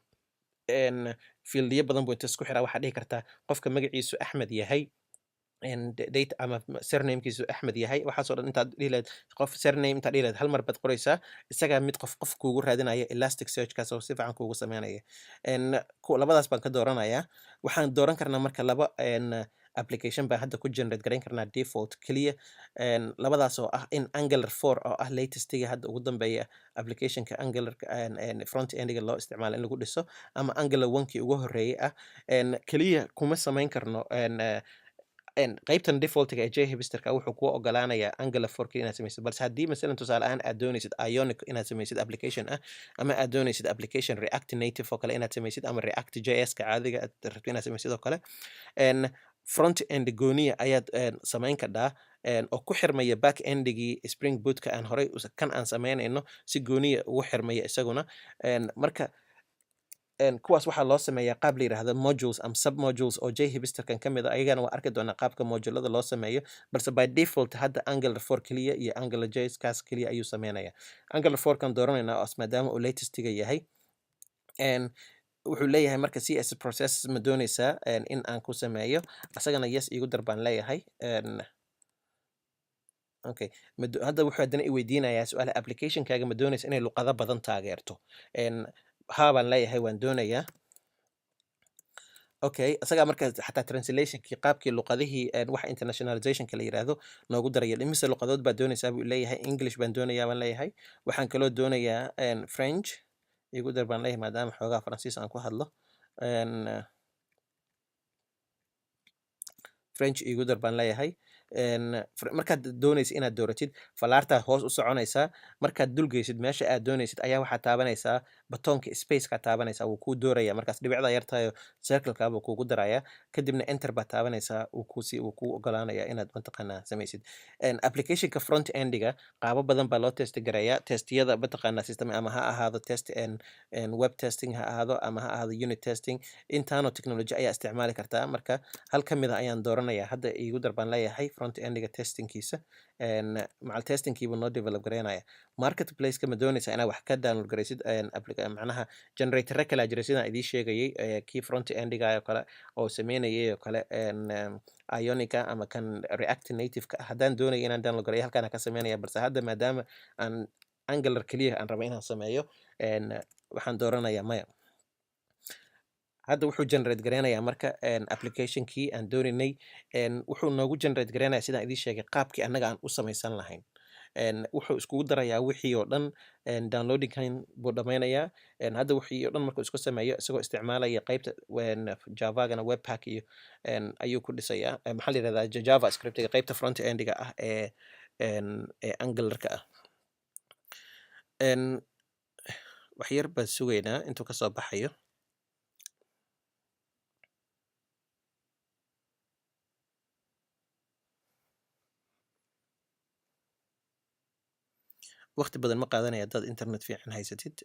fieldiyo badan buu inta isku xiraa. Waxaad dhihi kartaa qofka magaciisu Axmed yahay, date ama surnamekiisu Axmed yahay, waxaasoo dhan. Intaad dhihi lahayd qof surname, intaad dhihi lahayd, hal mar baad qoraysaa, isagaa mid qof qof kuugu raadinaya, Elastic Searchkaas oo si fiican kuugu sameynaya. Labadaas baan ka dooranayaa. Waxaan dooran karnaa marka laba application baan hadda ku generate garayn karnaa default keliya, labadaas oo ah in Angular 4 oo ah latestiga hadda ugu dambeeya applicationka Angular front endiga loo isticmaalo in lagu dhiso, ama Angular 1kii ugu horreeyay ah. Keliya kuma samayn karno qaybtan defaultiga ee JHipsterka wuxuu kuu ogolaanayaa Angular 4 inaad samaysid. Balse haddii masalan tusaale ahaan aad doonaysid Ionic inaad samaysid application ah, ama aad doonaysid application React Native oo kale inaad samaysid, ama React JS ka caadiga aad rabto inaad samaysid oo kale, front end gooniya ayaad samayn kadhaa, oo ku xirmaya back endigii Spring Bootka aan horay kan aan samaynayno si gooniya ugu xirmaya isaguna. Marka kuwaas waxaa loo sameeyaa qaab la yidhaahdo modules ama submodules oo JHipsterkan ka mid a. Ayagana waa arki doonaa qaabka modulada loo sameeyo. Balse by default hadda Angular 4 keliya iyo Angular JS kaas keliya ayuu sameynaya. Angular 4 kan dooranaynaa oo maadaama uu latestiga yahay. Wuxuu leeyahay marka CSS processes ma doonaysaa in aan ku sameeyo? Asagana yes iigu dar baan leeyahay. Okay, hadda wuxuu haddana i weydiinayaa su-aalaha: applicationkaaga ma doonaysa inay luqado badan taageerto? Haa baan leeyahay, waan doonayaa. Okay, isagaa marka xataa translationkii, qaabkii luqadihii, waxa internationalizationka la yiraahdo noogu daraya. Imise luqadood baad doonaysaa buu leeyahay. English baan doonayaa baan leeyahay. Waxaan kaloo doonayaa French igu dar baan leeyahay, maadaama xoogaa Faransiis aan ku hadlo. French igu dar baan leeyahay. Markaad doonaysid inaad dooratid, falaartaa hoos u soconaysaa. Markaad dulgeysid meesha aad doonaysid ayaa waxaad taabanaysaa batoonka spaceka taabanaysaa, wuu kuu dooraya. Markaas dhibicda yartayo circleka buu kuugu daraya. Kadibna enter baad taabanaysaa, wuu kuu ogolaanaya inaad mataqaanaa samaysid. Applicationka front endiga qaabo badan baa loo test gareeyaa. Testiyada mataqaanaa system ama ha ahaado test en web testing ha ahaado ama ha ahaado unit testing, intaanoo technology ayaa isticmaali kartaa. Marka hal ka mid a ayaan dooranaya hadda. Iigu dar baan leeyahay front endiga testingkiisa. Macal testingkiibuu noo develop gareynaya. Marketplaceka ma doonaysaa inaad wax ka download garaysid? Macnaha generatorra kalaa jira sidaan idiin sheegayay, kii front endiga oo kale oo sameynayay oo kale, Ionica ama kan React Native-ka ah. Haddaan doonaya inaan download gareeyo, halkaan ka sameynaya, balse hadda maadaama aan Angular keliya aan raba inaan sameeyo, waxaan dooranayaa maya. Hadda wuxuu generate gareynayaa marka applicationkii aan doonaynay. Wuxuu noogu generate gareynayaa, sidaan idiin sheegay, qaabkii annaga aan u samaysan lahayn. Wuxuu iskugu darayaa wixii oo dhan, downloadingkan buu dhammaynayaa. Hadda wixii oo dhan markuu isku sameeyo, isagoo isticmaalaya qaybta Javagana Webpack iyo ayuu ku dhisayaa. Maxaa la yihahdaa, JavaScriptiga qaybta front endiga ah ee Angularka ah. Wax yar baan sugaynaa intuu kasoo baxayo. Waqti badan ma qaadanaya haddaad internet fiican haysatid.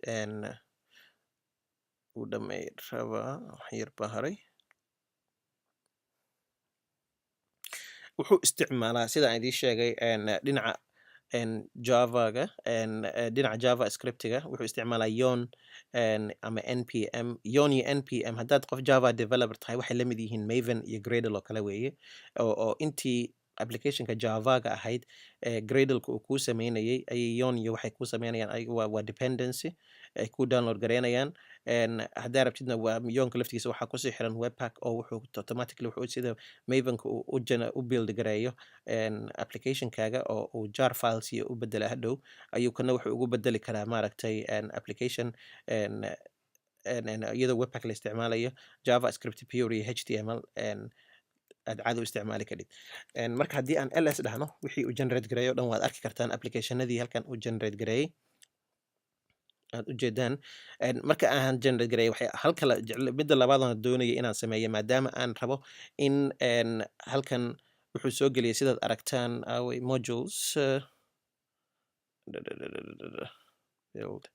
Wuu dhamay rabaa, wax yar baa haray. Wuxuu isticmaalaa, sidaan idiin sheegay, dhinaca Javaga, dhinaca JavaScriptiga wuxuu isticmaalaa Yarn ama NPM. Yarn iyo NPM, haddaad qof Java developer tahay, waxay la mid yihiin Maven iyo Gradle oo kale weeye, oo intii applicationka Javaga ahayd ee Gradleka uu kuu sameynayay ayay Yarn iyo waxay kuu sameynayaan. Ayaga waa dependency ay kuu download gareynayaan. Haddaa rabtidna, waa Yarnka laftigiisa waxaa kusii xiran Webpack, oo wuxuu automatically wuxuu sida Mavenka uu u build gareeyo applicationkaaga oo uu jar files iyo u bedela hadhow, ayuu kana wuxuu ugu bedeli karaa maaragtay application en, en, en, iyadoo Webpack la isticmaalayo, JavaScript pure iyo HTML aad caadi u isticmaali kadhid. Marka haddii aan ls dhahno, wixii uu generate gareeyo o dhan waad arki kartaan, applicationadii halkan uu generate gareeyey aad ujeedaan. Marka aan generate gareeyay, waxay halka midda labaad aan doonaya inaan sameeyo, maadaama aan rabo in halkan wuxuu soo geliyay, sidaad aragtaan, away modules, build.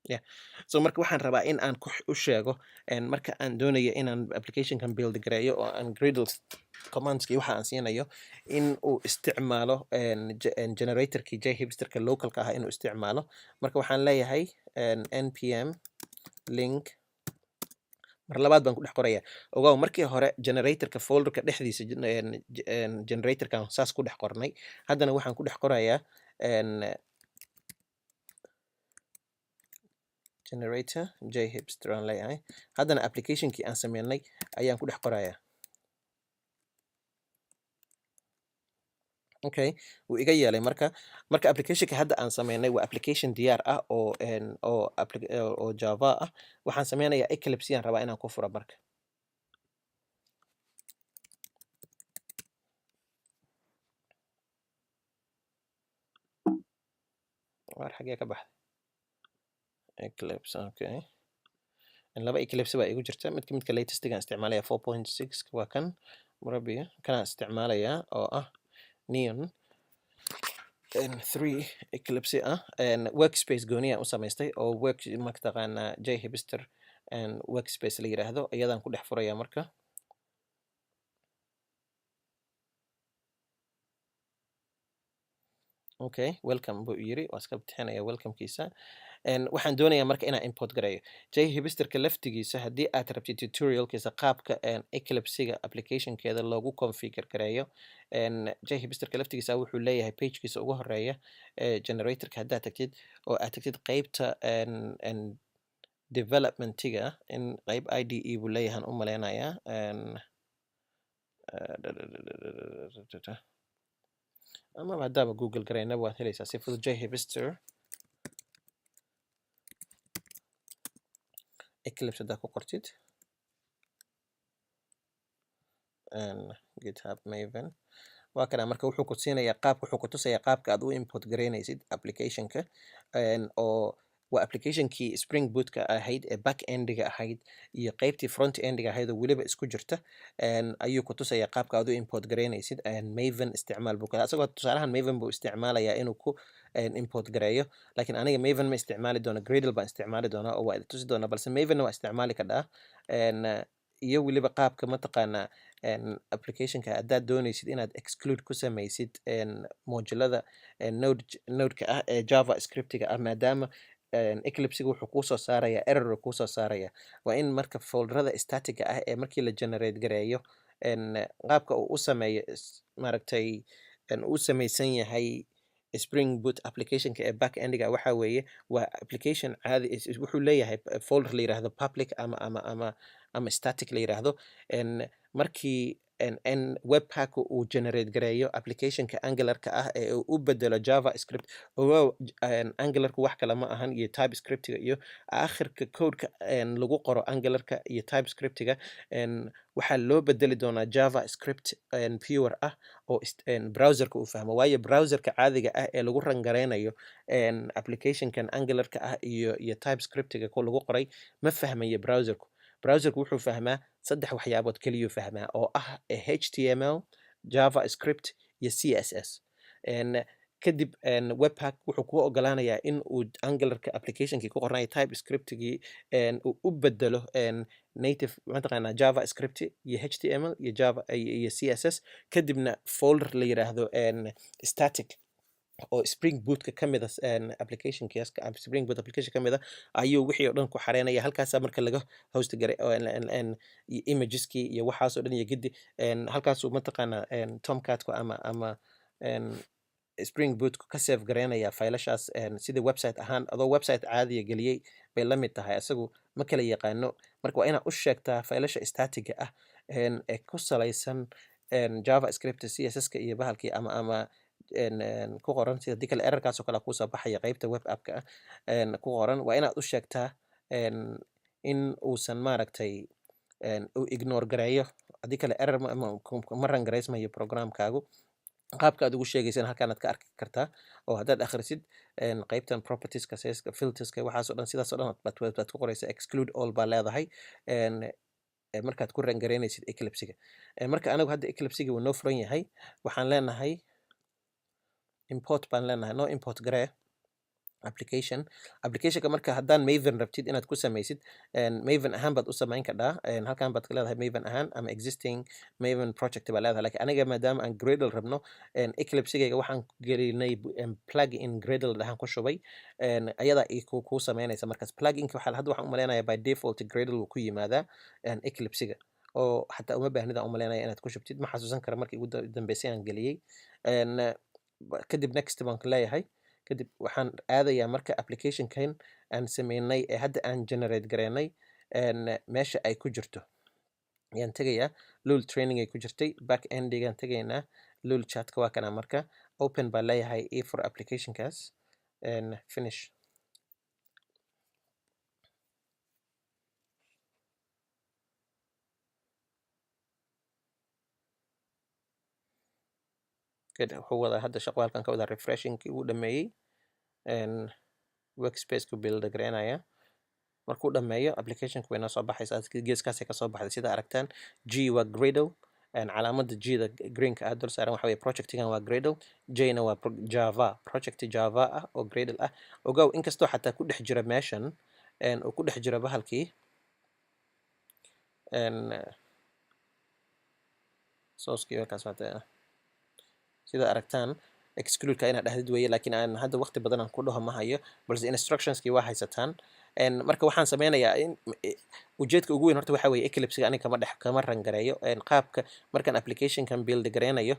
Yeah. So marka waxaan rabaa in aan ku u sheego, marka aan doonayo inaan applicationkan build gareeyo oo aan Gradle commandski waxa aan siinayo, in uu isticmaalo generatorkii JHipsterka localka ah inuu isticmaalo. Marka waxaan leeyahay npm link. Mar labaad baan ku dhex qoraya. Ogow, markii hore generatorka folderka dhexdiisa generatorkan saas ku dhex qornay. Haddana waxaan ku dhex qorayaa generator JHipster aan leeyahay. Haddana applicationkii aan sameynay ayaan ku dhex qorayaa. Okay, wuu iga yeelay. Marka applicationka hadda aan sameynay waa application diyaar ah oo en, oo oo Java ah. Waxaan sameynayaa Eclipse yaan rabaa inaan ku furo. Marka waar xagee ka baxday Eclipse? Okay, laba Eclipse baa igu jirta. Midka latestigaan isticmaalaya 4.6 waa kan murabiya, kanaan isticmaalayaa oo ah Neon 3 Eclipse ah. Workspace gooni aan u samaystay oo work mataqaanaa JHipster workspace la yiraahdo, iyadaan ku dhex furaya marka. Okay, welcome buu yiri, waa iska bixinaya welcomekiisa. Waxaan doonayaa marka inaan import gareeyo JHipsterka laftigiisa. Haddii aad rabtid tutorialkiisa qaabka Eclipsega applicationkeeda loogu configure gareeyo, JHipsterka laftigiisa wuxuu leeyahay pagekiisa ugu horeeya ee generatorka. Haddaad tagtid oo aad tagtid qeybta en, en, Developmentiga in qeyb IDE buu leeyahan u maleynayaa. Amaba haddaaba Google garaynaba waad helaysaa si fudud. JHipster Eclipse haddaa ku qortid, GitHub Maven waa kana. Marka wuxuu ku siinayaa qaabka, wuxuu ku tusayaa qaabka aad u import garaynaysid applicationka, oo waa applicationkii Spring Bootka ahayd ee back endiga ahayd iyo qeybtii front endiga ahayd oo weliba isku jirta, ayuu ku tusayaa qaabka aad u import garaynaysid. Maven isticmaal buu kale, asagoo tusaalahan Maven buu isticmaalayaa inuu ku import gareeyo, laakiin aniga Maven ma isticmaali doono, Gradle baan isticmaali doonaa oo waa idin tusi doonaa, balse Mavenna waa isticmaali kadhaa. Iyo weliba qaabka mataqaanaa applicationka haddaad doonaysid inaad exclude ku samaysid modulada node nodeka ah ee JavaScriptiga ah, maadaama Eclipsega wuxuu kuusoo saaraya error kuusoo saaraya. Waa in marka folderada statiga ah ee markii la generate gareeyo, qaabka uu u sameeyo, maaragtay, uu samaysan yahay Spring Boot applicationka ee back endiga, waxa weeye waa application caadi, wuxuu leeyahay folder la yiraahdo public ama static la yiraahdo. Markii n webpack uu generate gareeyo applicationka Angularka ah ee uu u bedelo JavaScript, ogow, Angularku wax kale ma ahan iyo TypeScriptiga iyo aakhirka codeka lagu qoro Angularka iyo TypeScriptiga, waxaa loo bedeli doonaa JavaScript pure ah oo browserka uu fahmo, waayo browserka caadiga ah ee lagu run gareynayo applicationkan Angularka ah iyo TypeScriptiga ku lagu qoray ma fahmayo browserku. Browserku wuxuu fahmaa saddex waxyaabood keliyuu fahmaa, oo ah HTML, JavaScript iyo CSS. Kadib webpack wuxuu kuu ogolaanayaa in uu Angularka applicationkii ku qornaya TypeScriptigii uu u bedelo native, mataqaanaa, JavaScript iyo HTML iyo Java iyo CSS, kadibna folder la yiraahdo static oo Spring Bootka ka mid ah, applicationkaas Spring Boot application ka mid ah, ayuu wixii oo dhan ku xareynaya. Halkaasaa marka laga host garay oo iyo imageski iyo waxaas oo dhan iyo gedi, halkaasuu mataqaanaa Tomcatku ama Spring Bootku ka save gareynaya faylashaas, sida website ahaan adoo website caadiya geliyey bay la mid tahay. Isagu ma kala yaqaano. Marka waa inaad u sheegtaa faylasha statiga ah ee ku salaysan JavaScript, CSS-ka iyo bahalkii ama ku qoran, sida haddii kale errorkaas oo kale kuusoo baxaya qeybta web appka ah ku qoran. Waa inaad u sheegtaa in uusan, maaragtay, uu ignore gareeyo, haddii kale error ma run gareysmayo programkaagu. Qaabka aad ugu sheegaysana halkaanaad ka arki kartaa, oo haddaad akhrisid qeybtan propertieska, sizeska, filterska, waxaas oo dhan, sidaas oo dhan baad ku qoraysaa. Exclude all baa leedahay markaad ku run gareynaysid Eclipsega. Marka anagu hadda Eclipsega wuu noo furan yahay. Waxaan leenahay import baan leenahay, no import garee application. Applicationka marka haddaan Maven rabtid inaad ku samaysid, Maven ahaan baad u samayn kadhaa. Halkan baad ka leedahay Maven ahaan ama existing Maven project baa leedahay, lakin aniga maadaama aan Gradle rabno, Eclipsegayga waxaan gelinay plugin Gradle dhahan ku shubay, ayadaa i kuu samaynaysa. Markaas pluginka waxaa hadda waxaan u malaynayaa by default Gradle wuu ku yimaadaa Eclipsega, oo xataa uma baahnid aan u malaynaya inaad ku shubtid. Ma xasuusan kara markii ugu dambeysay aan geliyey. Kadib next baan ku leeyahay. Kadib waxaan aadayaa marka applicationkan aan sameynay ee hadda aan generate gareynay, meesha ay ku jirto ayaan tegayaa. Lul training ay ku jirtay, back endigaan tegaynaa, Lul chatka waa kana. Marka open baan leeyahay, e for applicationkaas, finish. Good. Wuxuu wadaa hadda shaqo, halkan ka wadaa refreshingkii uu dhameeyey, workspace-ku build gareynaya. Markuu dhameeyo applicationka way noo soo baxaysaa. Geeskaasay kasoo baxday sida aragtaan. G waa Gradle, calaamada G-da greenka ah dul saaran waxa weye projectigan waa Gradle, J-na waa Java, project Java ah oo Gradle ah. Ogow, inkastoo xataa ku dhex jira meeshan, uu ku dhex jiro bahalkii sourcekii markaas waata sida aragtaan, exclude-ka inaad dhahdid weeye, laakiin aan hadda waqti badan aan ku dhaho ma hayo, balse instructionskii waa haysataan. Marka waxaan sameynayaa in ujeedka ugu weyn horta waxa weeye Eclipsega aniga kama dhex kama run gareeyo, qaabka markaan applicationkan build gareynayo.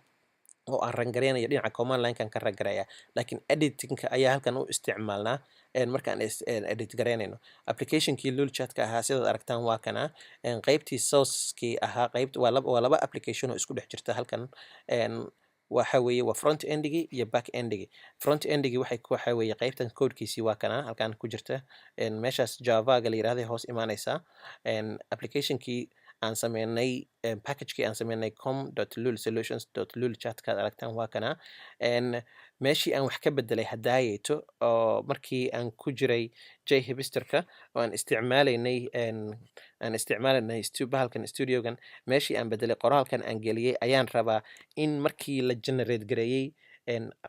Oo aan run gareynayo dhinaca command line-kan ka run gareeya, laakiin editingka ayaa halkan u isticmaalnaa markaan edit gareynayno applicationkii Luul Chatka ahaa. Sidaad aragtaan, waa kana qaybtii sourcekii ahaa. Qaybt waa laba application oo isku dhex jirta halkan. Waxa weeye waa front endigii iyo back endigii. Front endigii waxa weeye qaybtan codekiisii waa kana halkan ku jirta. Meeshaas Javaga la yiraahday hoos imaanaysaa. Applicationkii aan sameynay, packagekii aan sameynay, com.lulsolutions.lulchat kaad aragtaan, waa kana. Meeshii aan wax ka bedelay hadaayeeto oo markii aan ku jiray JHipsterka oo aan isticmaalaynay bahalkan studiogan, meeshii aan bedelay qoraalkan aan geliyey ayaan rabaa in markii la generate gareeyey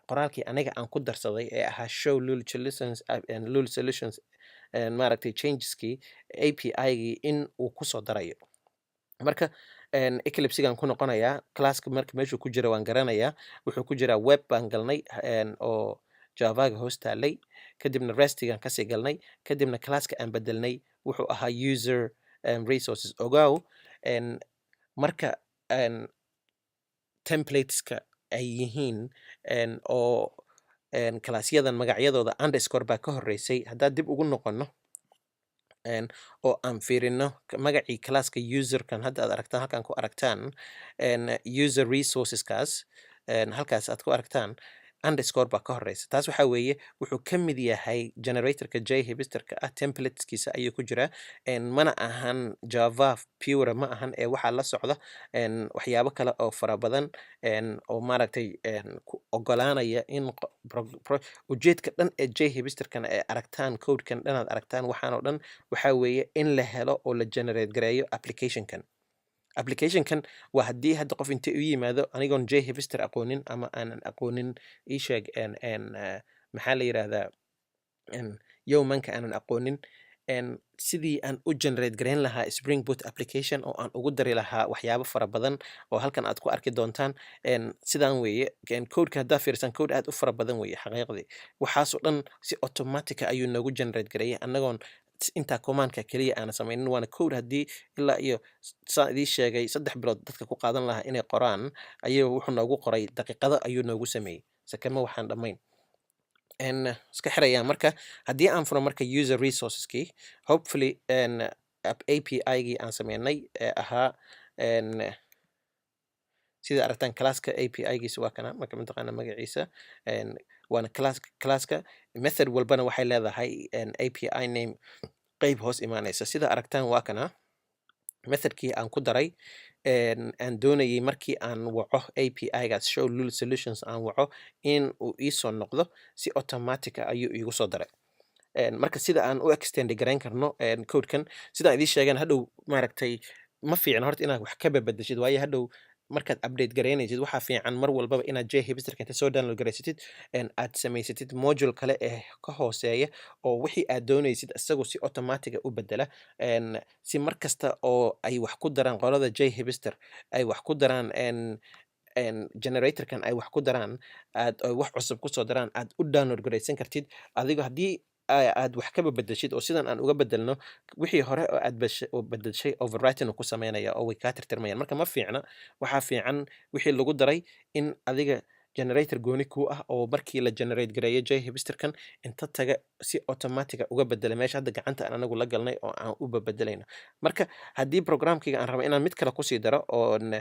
qoraalkii aniga aan ku darsaday ee ahaa show Lul Solutions, Lul Solutions, maaragtay, changeskii API-gii in uu kusoo darayo. Marka Eclipsegan ku noqonayaa classka. Marka meeshuu ku jira waan garanayaa, wuxuu ku jiraa web baan galnay oo Javaga hoos taalay, kadibna restigan kasii galnay, kadibna classka aan bedelnay wuxuu ahaa user resources. Ogow, marka templateska ay yihiin oo classyadan magacyadooda underscore baa ka horeysay. Haddaad dib ugu noqono oo aan fiirino magacii classka userkan hadda aad aragtaan, halkan ku aragtaan user resourceskaas, halkaas aad ku aragtaan underscore baa ka horeysa. Taas waxaa weeye wuxuu ka mid yahay generatorka JHipsterka ah, templateskiisa ayuu ku jiraa. Mana ahan Java pure ma ahan ee waxaa la socda waxyaabo kale oo fara badan oo maaragtay ku ogolaanaya in ujeedka dhan ee JHipsterkan ee aragtaan, codekan dhan aad aragtaan, waxaan oo dhan waxaa weeye in la helo oo la generate gareeyo applicationkan. Applicationkan waa haddii hadda qof inta u yimaado anigoon JHipster aqoonin ama aanan aqoonin, ii sheeg, en en eh, maxaa la yiraahdaa, Yeomanka aanan aqoonin, sidii aan u generate gareyn lahaa Spring Boot application oo aan ugu dari lahaa waxyaabo fara badan oo halkan aad ku arki doontaan. Sidaan weeye codeka haddaa fiirsan, code aad u fara badan weeye xaqiiqdii. Waxaasoo dhan si automatic ah ayuu noogu generate gareeyay annagoon intaa commandka keliya aana samaynin. Waana code haddii ilaa iyo saan idiin sheegay 3 bilood dadka ku qaadan lahaa inay qoraan, ayuu wuxuu noogu qoray daqiiqado ayuu noogu sameeyey, sakama waxaan dhammayn iska xirayaa. Marka haddii aan furo marka user resourceskii, hopefully API-gii aan sameynay ee ahaa sida aragtaan classka API-giisa waa kana. Marka mataqaana magaciisa waana class. Classka method walbana waxay leedahay API name qeyb hoos imaanaysa. Sida aragtaan, waa kana methodkii aan ku daray aan doonayay markii aan waco API-gaas show Lul Solutions aan waco in uu iisoo noqdo, si automatic ah ayuu iigu soo daray. Marka sida aan u extend garayn karno codekan, sidaan idiin sheegan, hadhow maaragtay ma fiicna horta inaad wax ka babedeshid, waayo hadhow markaad update garaynaysid waxaa fiican mar walbaba inaad JHipsterka inta soo download garaysatid aad samaysatid module kale ee ka hooseeya oo wixii aad doonaysid isagu si automatic ah u bedela, si mar kasta oo ay wax ku daraan qolada JHipster, ay wax ku daraan generatorkan, ay wax ku daraan, aad ay wax cusub kusoo daraan, aad u download garaysan kartid adigo. Haddii aad wax kaba bedeshid oo sidan aan uga bedelno, wixii hore oo aad oo bedeshay overwriting uu ku sameynaya oo way kaa tirtirmayaan. Marka ma fiicna. Waxaa fiican wixii lagu daray in adiga generator gooni kuu ah oo markii la generate gareeyo JHipsterkan inta taga si automatic ah uga bedela meesha hadda gacanta aan anagu la galnay oo aan u bedelayno. Marka haddii programkayga aan rabo inaan mid kale kusii daro oon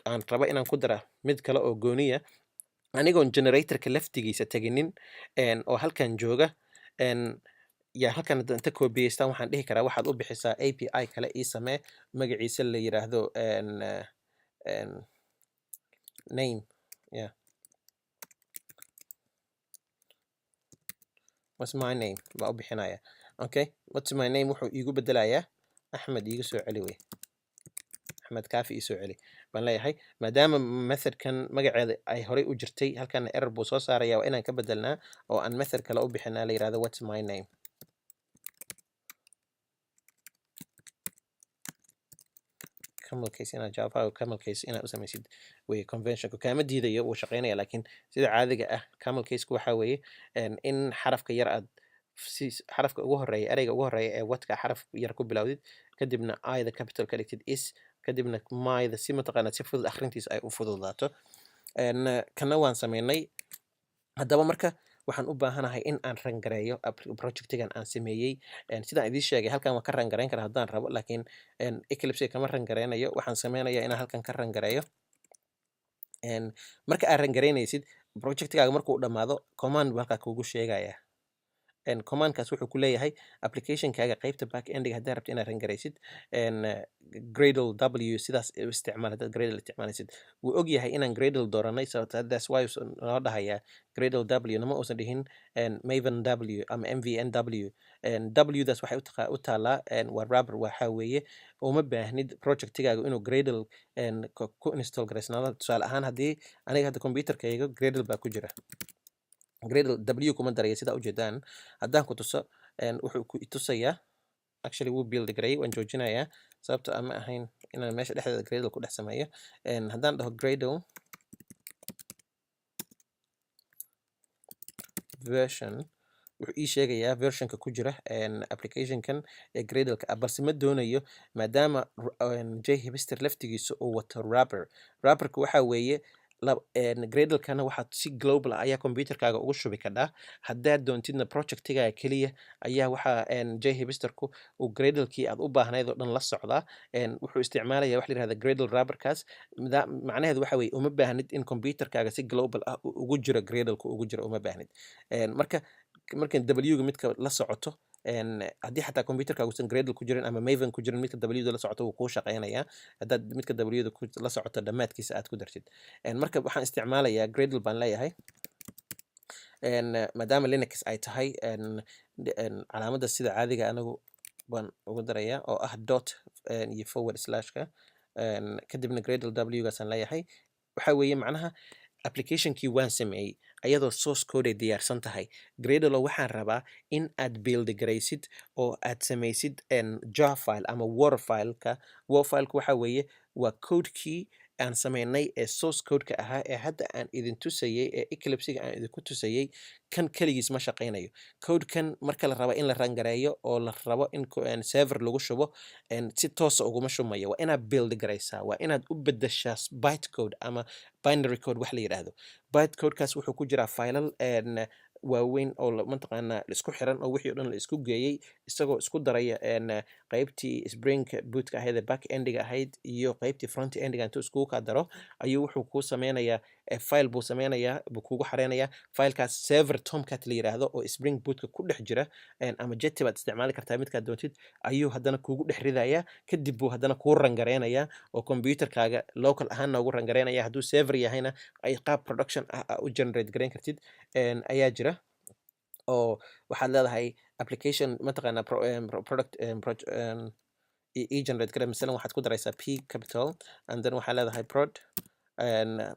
aan rabo inaan ku dara mid kale oo gooniya anigoon generatorka laftigiisa teginin oo halkan jooga, yaa halkan hadda inta kobiyeystaan waxaan dhihi karaa waxaad u bixisaa API kale ii samee, magaciisa la yiraahdo en, eh, en, name, yeah, what's my name baa u bixinaya. Okay, what's my name wuxuu iigu bedelayaa Axmed iigu soo celi wey, Axmed Kaafi ii soo celi baan leeyahay. Maadaama methodkan magaceeda ay horey u jirtay, halkan error buu soo saaraya. Waa inaan ka bedelnaa oo aan method kale u bixinaa la yirahdo what's my name. Camel case inaad Java camel case inaad u samaysid wey. Conventionku kaama diidayo, wuu shaqeynaya, laakiin sida caadiga ah camel caseku waxaa weeye in xarafka yar aad si xarafka ugu horeeya, ereyga ugu horeeya ee whatka xaraf yar ku bilowdid, kadibna I-da capital ka dhigtid, is, kadibna myda si mataqaanaa si fudud akhrintiisa ay u fududaato. Kana waan sameynay. Haddaba marka waxaan u baahanahay in aan run gareeyo projectigan aan sameeyey. Sidaan idiin sheegay, halkan waan ka run gareyn karaa haddaan rabo, laakiin Eclipse kama run gareynayo. Waxaan sameynayaa inaan halkan ka run gareeyo. Marka aad run gareynaysid projectigaaga, markuu dhammaado, command buu halkaa kugu sheegaya. Commandkaas wuxuu ku leeyahay applicationkaaga qaybta back endiga haddaad rabto inaad run garaysid, Gradle W sidaas u isticmaal. Haddaad Gradle isticmaalaysid, wuu og yahay inaan Gradle dooranay, so that's why uusan noo dhahayaa Gradle W, nama uusan dhihin Maven W ama MVN W. W daas waxay u taalaa waa wrapper. Waxaa weeye uma baahnid projectigaaga inuu Gradle ku install garaysnaado. Tusaale ahaan, haddii aniga hadda computerkayga Gradle baa ku jira, Gradle W kuma daraya. Sidaa ujeedaan, haddaan ku tuso, wuxuu ku tusayaa, actually wuu build gareeyay. Waan joojinayaa, sababto ah ma ahayn inaan meesha dhexdeeda Gradle ku dhex sameeyo. Haddaan dhaho Gradle version, wuxuu ii sheegayaa versionka ku jira applicationkan ee Gradle-ka ah, balse ma doonayo, maadaama JHipster laftigiisa uu wato wrapper. Wrapperka waxaa weeye Gradle-kana waxaad si global ah ayaa computerkaaga ugu shubi kadhaa. Haddaad doontidna, projectigaaga keliya ayaa waxaa JHipsterku uu Gradle-kii aad u baahnayd oo dhan la socdaa. Wuxuu isticmaalaya wax la yihahda Gradle wrapperkaas. Macnaheedu waxa weeye uma baahnid in computerkaaga si global ah uu ugu jiro Gradle-ku ugu jiro, uma baahnid. Marka markan W-ga midka la socoto, haddii xataa computerkaaga uusan Gradle ku jirin ama Maven ku jirin, midka W-da la socoto wuu kuu shaqeynayaa, haddaad midka W-da la socoto dhammaadkiisa aad ku dartid. Marka waxaan isticmaalayaa Gradle baan leeyahay. Maadaama Linux ay tahay, calaamadda sida caadiga anagu baan ugu darayaa oo ah dot iyo forward slashka. Kadibna Gradle W gaasaan leeyahay. Waxa weeye macnaha applicationkii waan sameeyey ayadoo source code ay diyaarsan tahay. Gradle waxaan rabaa in aad build garaysid oo aad samaysid jar file ama war fileka. War fileka waxa weeye waa codekii aan sameynay ee source codeka ahaa ee hadda aan idin tusayey, ee Eclipsega aan idinku tusayey. Kan keligiis ma shaqeynayo. Codekan marka la rabo in la run gareeyo oo la rabo in server lagu shubo, si toosa uguma shumayo. Waa inaad build garaysaa, waa inaad u bedeshaa byte code ama binary code wax la yidhaahdo. Byte codekaas wuxuu ku jiraa faylal waaweyn oo mataqaanaa la isku xiran oo wixii o dhan la isku geeyey, isagoo isku daraya qaybtii Spring Bootka ahayd ee back endiga ahayd iyo qaybtii front endiga. Intuu iskugu kaa daro ayuu wuxuu kuu sameynayaa file buu sameynayaa, buu kugu xareynayaa filekaas server Tomcat la yiraahdo oo Spring Bootka ku dhex jira, ama Jetty baad isticmaali kartaa, midkaad doontid ayuu haddana kugu dhex ridayaa. Kadib buu haddana kuu run gareynayaa oo computerkaaga local ahaan noogu run gareynaya. Hadduu server yahayna, ay qaab production ah u generate gareyn kartid ayaa jira, oo waxaad leedahay application mataqaanaa product e generate gare. Masalan, waxaad ku daraysaa P capital and then waxaa leedahay prod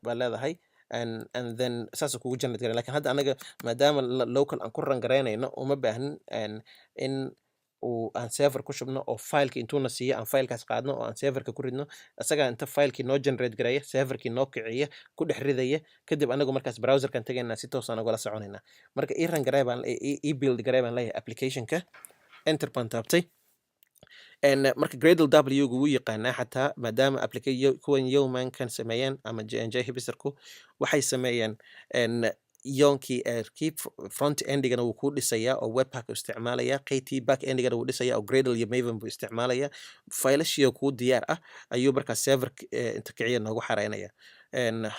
baa leedahay and then saasuu kugu generate garay. Lakin hadda anaga maadaama local aan ku run garaynayno, uma baahnin in uu aan server ku shubno oo fileki intuuna siiyo aan filekaas qaadno oo aan serverka ku ridno. Isagaa inta filekii noo generate gareeya, serverkii noo kiciya, ku dhex ridaya. Kadib anagu markaas browserkan tagaynaa, si toosaan ugala soconaynaa. Marka ii run garee baan, ii build garee baan leeyahay applicationka. Enter baan taabtay. Marka Gradle W gu wuu yaqaanaa xataa, maadaama application kuwan Yeomankan sameeyeen ama JHipsterku waxay sameeyeen yoonkii kii front endigana wuu kuu dhisayaa oo Webpack isticmaalaya, kii back endigana wuu dhisayaa oo Gradle iyo Maven buu isticmaalaya. Faylashiyo kuu diyaar ah ayuu markaas server inta kiciya noogu xareynaya.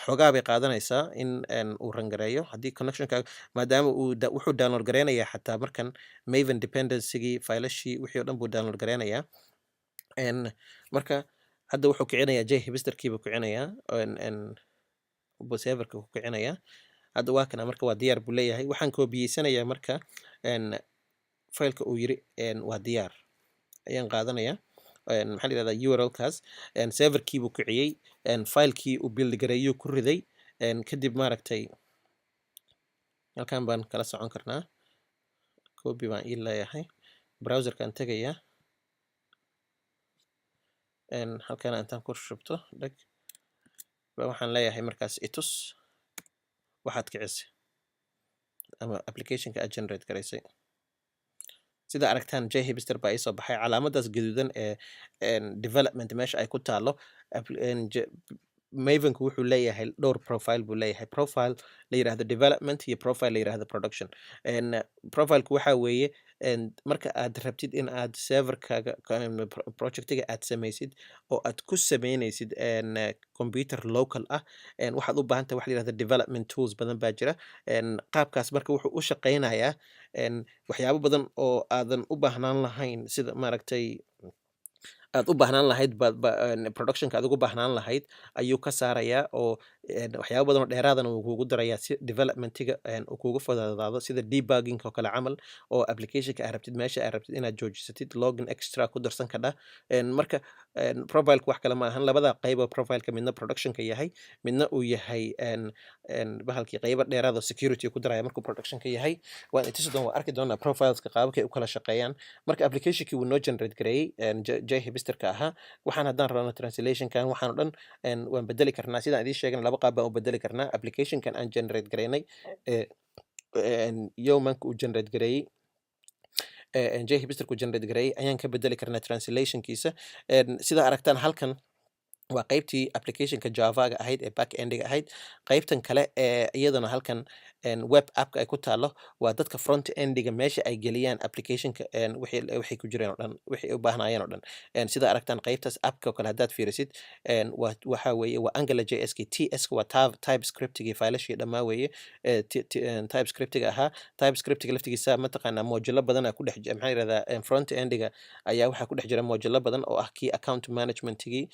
Xoogaa bay qaadanaysaa in uu run gareeyo haddii connectionka, maadaama uu wuxuu download gareynayaa xataa markan Maven dependencygii, faylashii, wixii oo dhan buu download gareynayaa. Marka hadda wuxuu kicinayaa JHipsterkii buu kicinayaa, buu serverka ku kicinayaa. Hadda waa kana. Marka waa diyaar buu leeyahay. Waxaan koobiyeysanayaa marka fileka uu yiri waa diyaar ayaan qaadanayaa. Maxaa la yihahdaa, URL-kaas. Serverkii buu kiciyey, filekii uu build gareeyuu ku riday. Kadib maaragtay halkan baan kala socon karnaa. Copy baan ii leeyahay, browserkaan tegayaa. Halkana intaan ku shubto dheg ba waxaan leeyahay markaas itus waxaad kicisay ama applicationka aad generate garaysay. Sida aragtaan, JHipster baa iisoo baxay. Calaamadaas gaduudan ee development meesha ay ku taalo. Mavenku wuxuu leeyahay dhowr profile buu leeyahay: profile la yiraahdo development iyo profile la yiraahdo production. Profileku waxa weeye marka aad rabtid in aad serverkaaga projectiga aad samaysid oo aad ku sameynaysid computer local ah, waxaad u baahan tahay waxa la yirahdo development tools badan baa jira. Qaabkaas marka wuxuu u shaqeynayaa waxyaabo badan oo aadan u baahnaan lahayn, sida maaragtay aad u baahnaan lahayd productionka aad ugu baahnaan lahayd ayuu ka saarayaa, oo waxyaabo badan oo dheeraadana wuu kugu darayaa si developmentiga uu kugu fududaado, sida debugging oo kale camal, oo applicationka aad rabtid meesha aad rabtid inaad joojisatid login extra ku darsan kadha. Marka profileka wax kale ma ahan, labada qayb oo profileka midna productionka yahay, midna uu yahay bahalkii qaybo dheeraad oo security ku daraya markuu productionka yahay. Waan itusi doon, waa arki doonaa profileska qaababkay u kala shaqeeyaan. Marka applicationkii wuu noo generate gareeyey JHipsterka ahaa. Waxaan haddaan rabno translationkan waxaan o dhan waan bedeli karnaa. Sidaan idiin sheegana, laba qaab baan u bedeli karnaa applicationkan aan generate gareynay ee Yeomanka uu generate gareeyey, JHipsterku generate gareeyey ayaan ka bedeli karnaa translationkiisa. Sida aragtaan, halkan waa qaybtii applicationka Javaga ahayd ee back endiga ahayd. Qaybtan kale ee iyadana halkan web appka ay ku taalo waa dadka front endiga, meesha ay geliyaan applicationka wixii ku jireen oo dhan, wixii u baahnayeen oo dhan. Sida aragtaan, qaybtaas appka oo kale haddaad fiirisid, waa waxa weeye waa Angular JS ki, TS waa TypeScriptigi, faylashii dhammaa weeye ee TypeScriptiga ahaa. TypeScriptiga laftigiisa mataqaanaa modulo badan ku dhex maxaa yirahdaa front endiga ayaa waxaa ku dhex jira modulo badan oo ah kii account managementigii,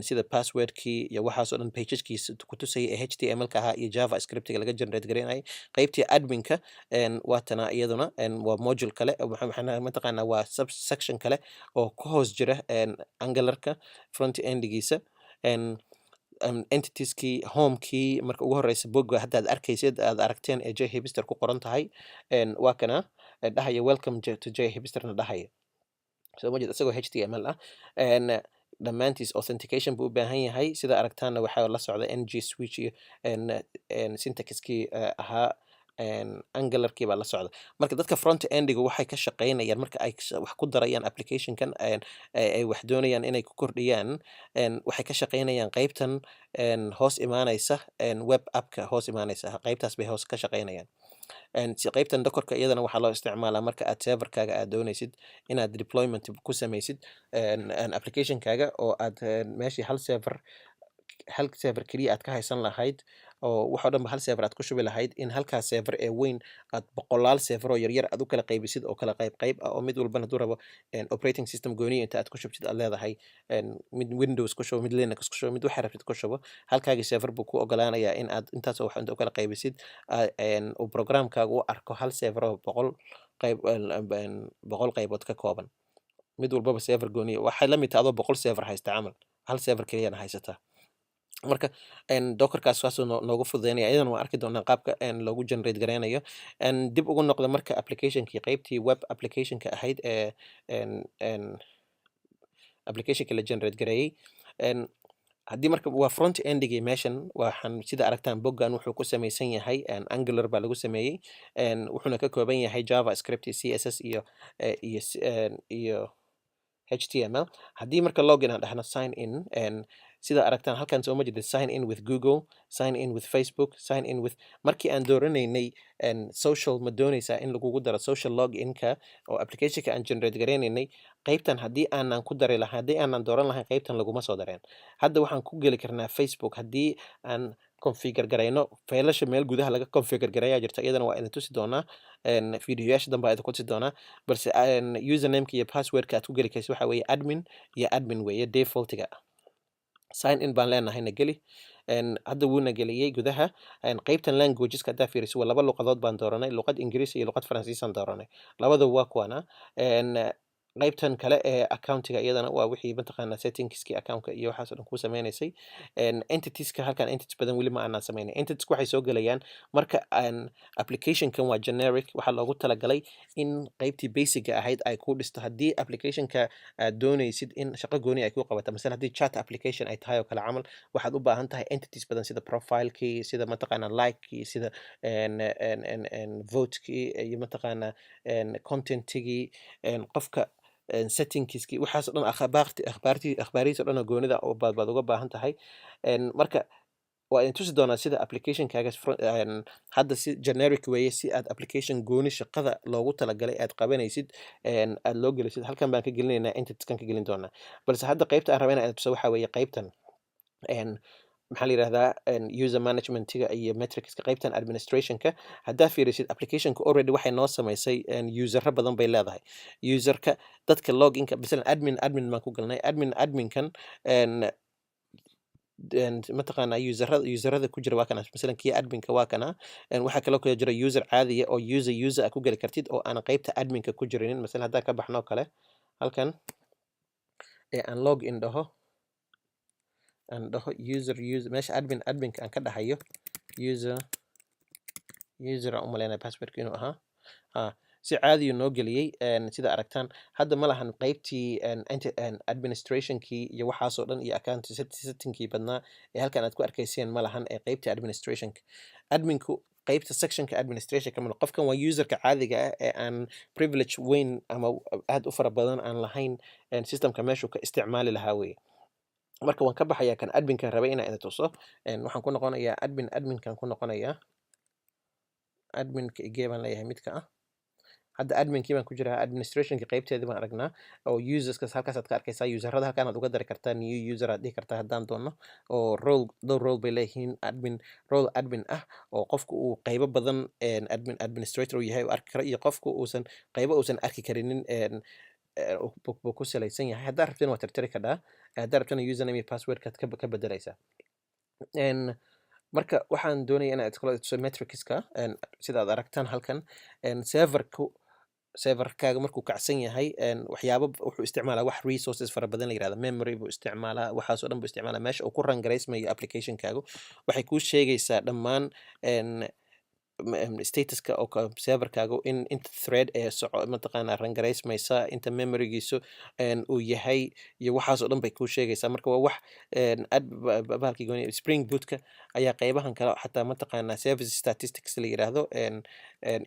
sida passwordkii iyo waxaas oo dhan, pageskiisa ku tusayay ee HTML ka ahaa iyo JavaScriptiga laga generate gareynayay. Qaybtii adminka waa tana iyaduna, waa module kale oo waxaan mataqaanaa waa subsection kale oo ku hoos jira Angularka front endigiisa. Entitieskii, homekii marka ugu horeysa, bogga haddaad arkaysid, aad aragteen ee JHipster ku qoran tahay, waa kana dhahaya "Welcome to JHipsterna dhahaya. Soo ma jeed isagoo HTML ah? Dhammaantiis authentication buu u baahan yahay. Sida aragtaanna, waxaa la socda ng switch iyo syntaxkii ahaa Angularkii baa la socda. Marka dadka front endiga waxay ka shaqeynayaan marka ay wax ku darayaan applicationkan, ay wax doonayaan inay ku kordhiyaan, waxay ka shaqeynayaan qaybtan hoos imaanaysa, web appka hoos imaanaysa. Qaybtaas bay hoos ka shaqeynayaan. Si qaybtan Dockerka iyadana waxaa loo isticmaalaa marka aad serverkaaga aad doonaysid inaad deployment ku samaysid applicationkaaga, oo aad meeshii hal server keliya aad ka haysan lahayd oo wax oo dhan ba hal server aad ku shubi lahayd, in halkaas server ee weyn aad boqolaal server oo yaryar aad u kala qaybisid oo kala qayb qayb ah, oo mid walbana hadduu rabo operating system gooniya inta aad ku shubtid aad leedahay mid Windows ku shubo, mid Linux ku shubo, mid waxaa rabtid ku shubo. Halkaagii server buu ku ogolaanayaa in aad intaas oo wax inta u kala qaybisid uu programkaaga u arko hal server oo 100 qayb, 100 qaybood ka kooban, mid walbaba server gooniya. Waxay la mid tahay adoo 100 server haysta camal, hal server keliyana haysataa. Marka Dockerkaas saasuu noogu fududeynaya. Iyadana waan arki doonaa qaabka loogu generate gareynayo. Dib ugu noqda marka applicationkii, qaybtii web applicationka ahayd ee een een applicationka la generate gareeyey. Haddii marka waa front endigii meeshan, waxaan sida aragtaan boggan wuxuu ku samaysan yahay Angular baa lagu sameeyey, wuxuuna ka kooban yahay JavaScript iyo CSS iyo HTML. Haddii marka login aan dhahno, sign in, sida aragtaan halkan, soo ma jeedid? Sign in with Google, sign in with Facebook, sign in with, markii aan dooranaynay social, ma doonaysaa in lagugu daro social login-ka oo applicationka aan generate gareynaynay, qaybtan haddii aanan ku dari lahayn, haddii aanan dooran lahayn qaybtan, laguma soo dareen. Hadda waxaan ku geli karnaa Facebook haddii aan configure garayno faylasha. Meel gudaha laga configure gareeyaa jirta, iyadana waa idin tusi doonaa, videoyaasha dambe waa idin ku tusi doonaa. Balse usernameka iyo passwordka aad ku geli karsid waxa weeye admin iyo admin weeye defaultiga. Sign in baan leenahay, na geli. Hadda wuuna geliyey gudaha. Qaybtan languageska haddaa fiiriso, waa laba luqadood baan dooranay: luqad Ingiriisi iyo luqad Faransiisaan dooranay. Labadaba waa kuwana. Qaybtan kale ee accountiga iyadana waa wixii mataqaanaa settingskii accountka iyo waxaas oo dhan kuu sameynaysay. Entitieska halkan entities badan weli ma aanan sameynay. Entities waxay soo gelayaan marka aan applicationkan waa generic, waxaa loogu talagalay in qaybtii basica ahayd ay ku dhisto. Haddii applicationka aad doonaysid in shaqo gooni ay ku qabato, masala haddii chat application ay tahay oo kale camal, waxaad u baahan tahay entities badan, sida profilekii, sida mataqaanaa likekii, sida en, en, en, votekii iyo mataqaanaa contentigii, qofka Settingskiisi, waxaas oo dhan, akhbaartii akhbaarihiisa o dhan oo goonida oo baad uga baahan tahay. Marka waa idin tusi doonaa sida applicationkaaga hadda si generic weeye, si aad application gooni shaqada loogu talagalay aad qabanaysid aad loo gelisid. Halkan baan ka gelinaynaa, entities-kan ka gelin doonaa, balse hadda qaybta aan raba inaan idin tuso waxaa weeye qaybtan maxaa la yidhahdaa, user managementiga iyo metricska, qaybtan administrationka. Haddaa fiirisid applicationka, already waxay noo samaysay usero badan bay leedahay. Userka dadka loginka, masalan admin, admin baan ku galnay, admin, adminkan mataqaanaa userada ku jira waa kana. Masalan kii adminka waa kana. Waxaa kaloo kale jira user caadiya oo user aad ku geli kartid oo aan qaybta adminka ku jirinin. Masalan haddaan ka baxno kale halkan ee aan log in dhaho, aan dhaho user user, meesha admin adminka aan ka dhahayo user user, aan u malaynaya passwordka inuu ahaa. Ha, si caadiyu noo geliyey. Sida aragtaan hadda ma lahan qaybtii administrationkii iyo waxaasoo dhan iyo account settingkii badnaa ee halkan aad ku arkayseen ma lahan ee qaybta administrationka. Adminku qaybta sectionka administrationka ma laha. Qofkan waa userka caadiga ah ee aan privilege weyn ama aad u fara badan aan lahayn, systemka meeshuu ka isticmaali lahaa weye. Marka waan ka baxayaa kan adminka rabay inaan idin tuso. Waxaan ku noqonayaa admin, adminkan ku noqonayaa. Adminka igee baan leeyahay midka ah. Hadda adminkii baan ku jiraa, administrationka qaybteedii baan aragnaa oo userska halkaasaad ka arkaysaa. Userada halkaan aad uga dari kartaa, new user aad dhihi kartaa haddaan doono, oo role, dhowr role bay leeyihiin. Admin role, admin ah oo qofku uu qaybo badan admin administrator uu yahay uu arki karo, iyo qofku uusan qaybo uusan arki karinin buu ku salaysan yahay. Haddaad rabtana waa tirtiri kadhaa, haddaad rabtana username iyo passwordkaad ka bedelaysaa. Marka waxaan doonaya inaad iskula tuso metricska. Sida aad aragtaan halkan, serverku, serverkaaga markuu kacsan yahay, waxyaabo wuxuu isticmaalaa, wax resources fara badan la yirahdo, memory buu isticmaalaa, waxaasoo dhan buu isticmaalaa. Meesha uu ku run garaysmayo applicationkaagu waxay kuu sheegaysaa dhammaan statuska oo serverkaagu, in inta thread ee soco, mataqaanaa, run garaysmaysa, inta memorygiisu uu yahay iyo waxaas oo dhan bay kuu sheegaysaa. Marka waa wax ad bahalkii gooni Spring Bootka ayaa qeybahan kale xataa, mataqaanaa, service statistics la yiraahdo,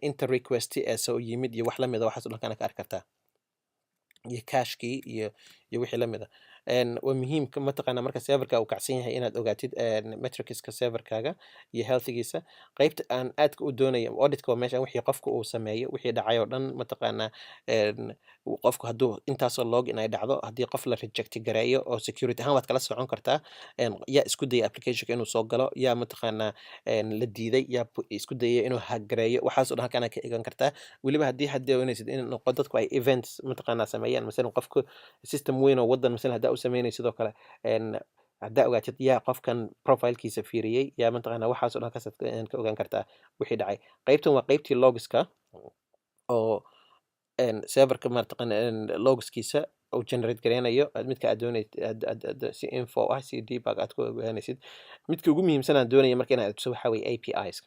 inta request ee soo yimid iyo wax lamida, waxaas oo dhan kana ka arki kartaa, iyo cachekii iyo wixii lamid a. Waa muhiim mataqaanaa marka serverka uu kacsan yahay inaad ogaatid metricska serverkaaga iyo healthigiisa. Qaybta aan aadka u doonayo auditka waa meeshan wixii qofka uu sameeyo, wixii dhacay oo dhan, mataqaanaa, qofku hadduu intaasoo login ay dhacdo, haddii qof la reject gareeyo, oo security ahaan waad kala socon kartaa yaa isku dayay applicationka inuu soo galo, yaa mataqaanaa la diiday, yaa isku dayay inuu hack gareeyo, waxaas oo dhan halkaan ka eegan kartaa. Weliba haddii had doonaysid in noqo dadku ay events mataqaanaa sameeyaan, masalan qofku system weyn oo wadan masalan haddaa u sameynaysid sidoo kale, haddaa ogaatid yaa qofkan profilekiisa fiiriyey, yaa mataqaanaa, waxaas oo dhan halkaasaad ka ogaan kartaa wixii dhacay. Qaybtan waa qaybtii logska oo serverka mataqaana logskiisa uu generate gareynayo, midka aad doonaysid aad si info ah, si debug aad ku ogaanaysid. Midka ugu muhiimsan aan doonaya marka inaad tuso waxaa weeye APIs.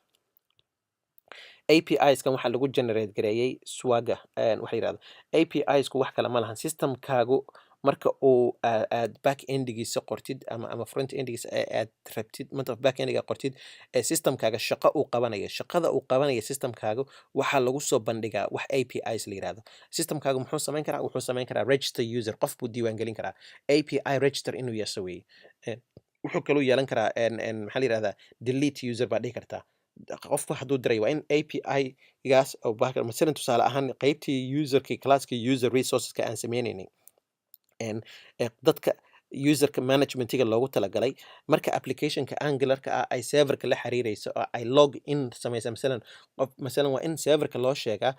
APIs-kan waxaa lagu generate gareeyey Swagger waxa la yirahdo. APIs-ku wax kale ma lahan. Systemkaagu marka uu aad back endigiisa qortid ama front endigiisa ee aad rabtid manta back endiga qortid ee systemkaaga shaqo uu qabanayo, shaqada uu qabanayo systemkaagu waxaa lagu soo bandhigaa wax APIs la yirahdo. Systemkaagu muxuu samayn karaa? Wuxuu samayn karaa register user, qof buu diiwaan gelin karaa, API register inuu yeesho weeye. Wuxuu kaloo yeelan karaa maxaa la yirahdaa, delete user baa dhihi kartaa. Qofku hadduu diray waa in API gaas oo masalan tusaale ahaan qaybtii userkii, classkii user resourceska aan sameynaynay, dadka userka managementiga loogu talagalay, marka applicationka Angularka ah ay serverka la xiriireyso oo ay log in sameysa, masalan qof, masalan waa in serverka loo sheegaa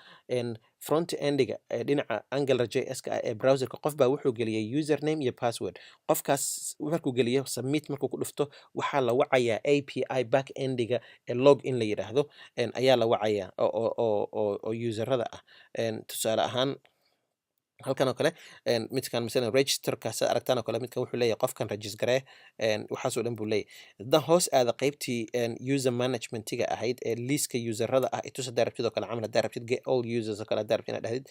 front endiga ee dhinaca Angular JS ka ah ee browserka, qof baa wuxuu geliyey username iyo password. Qofkaas markuu geliyo, submit markuu ku dhufto, waxaa la wacayaa API back endiga ee log in la yiraahdo ayaa la wacayaa oo userada ah. Tusaale ahaan halkan oo kale, midkan masalan registerka sa aragtaan oo kale, midkan wuxuu leeyahay qofkan register garee, waxaas oo dhan buu leeyahay. Haddaan hoos aada qaybtii user managementiga ahayd ee liiska userada ah itus haddaa rabtid oo kale camal, haddaa rabtid get all users oo kale haddaa rabtid inaad dhahdid,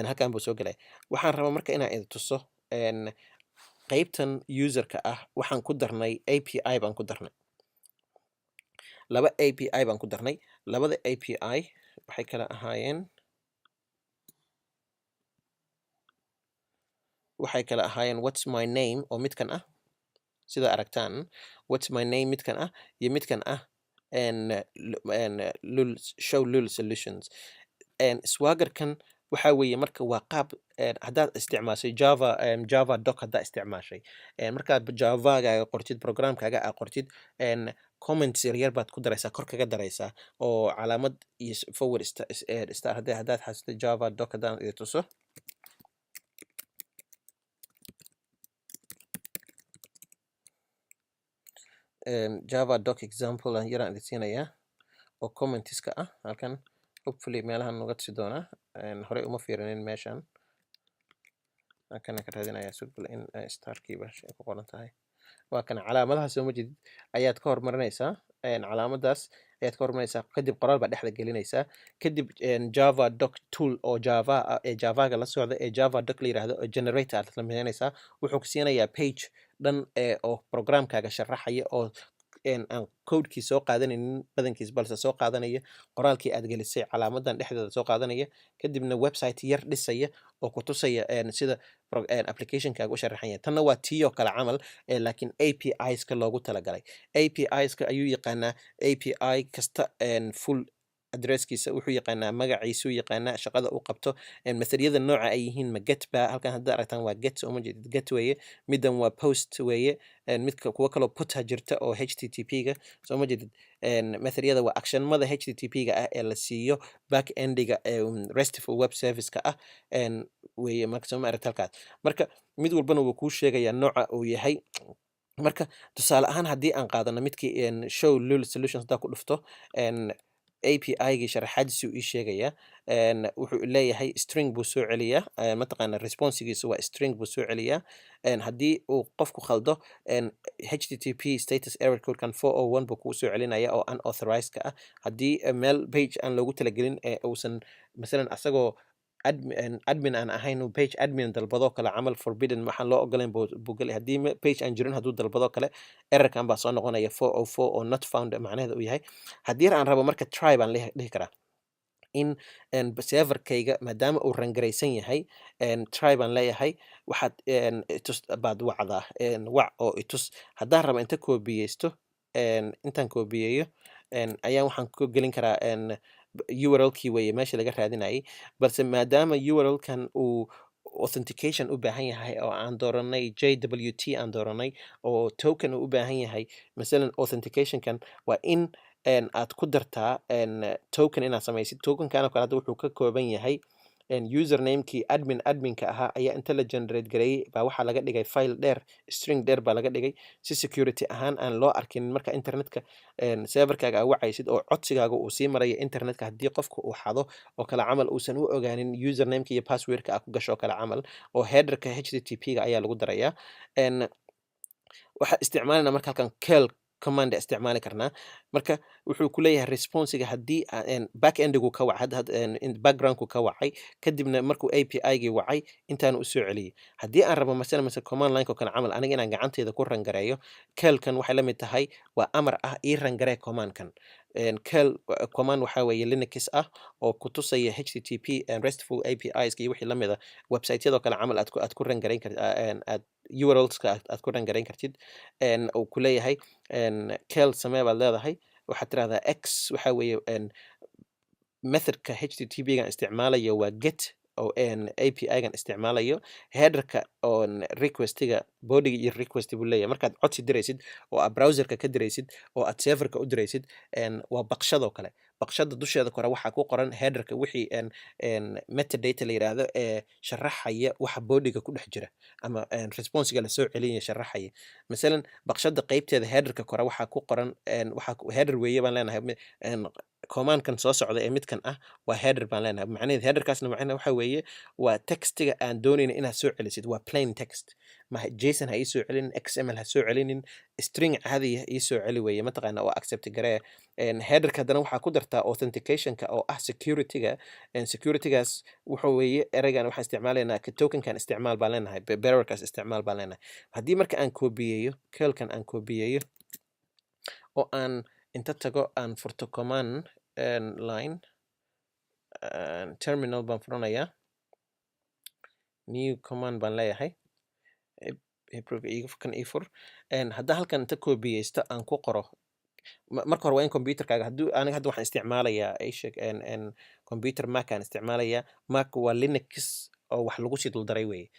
halkan buu soo gelaya. Waxaan rabaa marka inaan idin tuso qaybtan userka ah. Waxaan ku darnay API baan ku darnay, laba API baan ku darnay. Labada API waxay kala ahaayeen Waxay kala ahaayeen "What's my name" oo midkan ah, sida aragtaan, "What's my name" midkan ah iyo midkan ah en lul show lul solutions. Swaggerkan waxa weeye marka waa qaab haddaad isticmaashay Java, Java doc haddaad isticmaashay, markaad Javagaaga qortid, programkaaga aad qortid, comments yaryar baad ku daraysaa, kor kaga daraysaa oo calaamad iyo forward star. Haddaad xasuusto Java doc, haddaan idin tuso Java doc example aan yaraan idin siinayaa oo commentska ah halkan. Hopefully meelahan noga tusi doonaa. Horey uma fiirinin meeshan. Halkan ka raadinayaa sugbal in starkiiba ay ku qoran tahay. Waa kana calaamadaha, soo ma jedid? Ayaad ka hormarinaysaa, calaamadaas ayaad ka hormarinaysaa, kadib qoraal baad dhexda gelinaysaa. Kadib Java doc tool oo Java ah ee Javaga la socda ee Java doc la yiraahdo oo generator aad samaynaysaa, wuxuu ku siinayaa page dhan ee oo programkaaga sharaxaya oo aan codekii soo qaadanaynin badankiis, balse soo qaadanaya qoraalkii aad gelisay calaamadan dhexdeeda soo qaadanaya, kadibna website yar dhisaya oo ku tusaya sida applicationkaaga u sharaxan yahay. Tanna waa tii oo kale camal laakiin APIs-ka loogu talagalay. APIs-ka ayuu yaqaanaa, API kasta full addresskiisa wuxuu yaqaanaa, magaciisuu yaqaanaa, shaqada uu qabto, methodyada nooca ay yihiin, ma get ba. Halkan hadda aragtaan waa get, soo ma jeedid? Get weeye. Middan waa post weeye. Midka kuwo kaloo put ha jirta oo HTTP-ga, soo ma jeedid? Methodyada waa actionmada HTTP-ga ah ee la siiyo back endiga ee RESTful web service-ka ah weeye. Marka soo ma aragta halkaas? Marka mid walbana wuu kuu sheegayaa nooca uu yahay. Marka tusaale ahaan haddii aan qaadano midkii show lul solutions, haddaa ku dhufto, API-gii sharaxaadiisuu ii sheegayaa. Wuxuu leeyahay string buu soo celiyaa, mataqaana responsigiisu waa string buu soo celiyaa. Haddii uu qofku khaldo, HTTP status error codekan 401 buu kuu soo celinaya oo unauthorized ka ah. Haddii meel page aan loogu talagelin ee uusan masalan asagoo admin aan ahayn uu page admin dalbadoo kale camal, forbidden, waxaan loo ogolayn buu gelay. Haddii page aan jirin hadduu dalbadoo kale, errorkan baa soo noqonaya 404 oo not found macnaheeda uu yahay. Haddii aan rabo marka try baan dhihi karaa in serverkayga maadaama uu rangaraysan yahay, try baan leeyahay. Waxaad itus baad wacdaa, wac oo itus. Haddaan rabo inta koobiyeysto, intaan koobiyeeyo, ayaan waxaan ku gelin karaa URL-kii weeye meesha laga raadinayay. Balse maadaama URL-kan uu authentication u baahan yahay oo aan dooranay JWT aan dooranay oo token uu u baahan yahay, masalan authenticationkan waa in aad ku dartaa token inaad samaysid. Tokenkan oo kale hadda wuxuu ka kooban yahay usernamekii admin adminka ahaa ayaa inta la generate gareeyey baa waxaa laga dhigay file dheer, string dheer baa laga dhigay si security ahaan aan loo arkin marka internetka serverkaaga aa wacaysid oo codsigaaga uu sii maraya internetka. Haddii qofka uu xado oo kale camal, uusan u ogaanin usernameka iyo passwordka aa ku gasho oo kale camal, oo headerka HTTP-ga ayaa lagu darayaa. Waxaa isticmaalana marka halkan curl command isticmaali karnaa. Marka wuxuu ku leeyahay responsiga haddii back endigu ka wacay hadda backgroundku ka wacay, kadibna markuu API-gii wacay intaanu u soo celiyey. Haddii aan rabo masala command line oo kale camal aniga inaan gacanteyda ku rangareeyo, curlkan waxay la mid tahay waa amar ah ii rangaree commandkan. Curl command waxaa weeye Linux ah oo ku tusaya HTTP and RESTful APIs iyo wixii la mid ah, website-yadoo kale camal aad ku rangarayn kart aad URLska aad ku rangarayn kartid. Uu ku leeyahay curl samee baad leedahay. Waxaad tirahdaa x waxaa weeye methodka HTTP-gan isticmaalayo waa get oo API-gan isticmaalayo. Headerka on requestiga, bodyga iyo request buu leeyahay. Markaad codsi diraysid oo aad browserka ka diraysid oo aad serverka u diraysid, waa baqshadoo kale. Baqshada dusheeda kore waxaa ku qoran headerka, wixii metadata la yiraahdo ee sharaxaya waxa bodyga ku dhex jira ama responsiga lasoo celinaya sharaxaya. Masalan baqshada qeybteeda headerka kore waxaa ku qoran waxaa header weeye baan leenahay. Commandkan soo socda ee midkan ah waa header baan leenahay. Macnaheed headerkaasna macnaheed waxa weeye waa textiga aan doonayna inaad soo celisid, waa plain text. Ma JSON ha ii soo celinin, XML ha soo celinin, string caadi ah ii soo celi weeye, mataqaana, oo accept garee. Headerka haddana waxaa ku dartaa authenticationka oo ah securityga. Securitygaas wuxuu weeye ereygan waxaan isticmaalaynaa ka tokenkan isticmaal baan leenahay, bearerkaas isticmaal baan leenahay. Haddii marka aan koobiyeeyo curlkan, aan koobiyeeyo oo aan inta tago aan furto command line, terminal baan furanayaa, new command baan leeyahay. Improve kan ii fur. Haddaan halkan inta koobiyeysto aan ku qoro, marka hore waa in computerkaaga, hadduu aniga hadda waxaan isticmaalayaa, ii sheeg, en en computer Mac aan isticmaalayaa. Mac waa Linux oo wax lagu sii duldaray weye.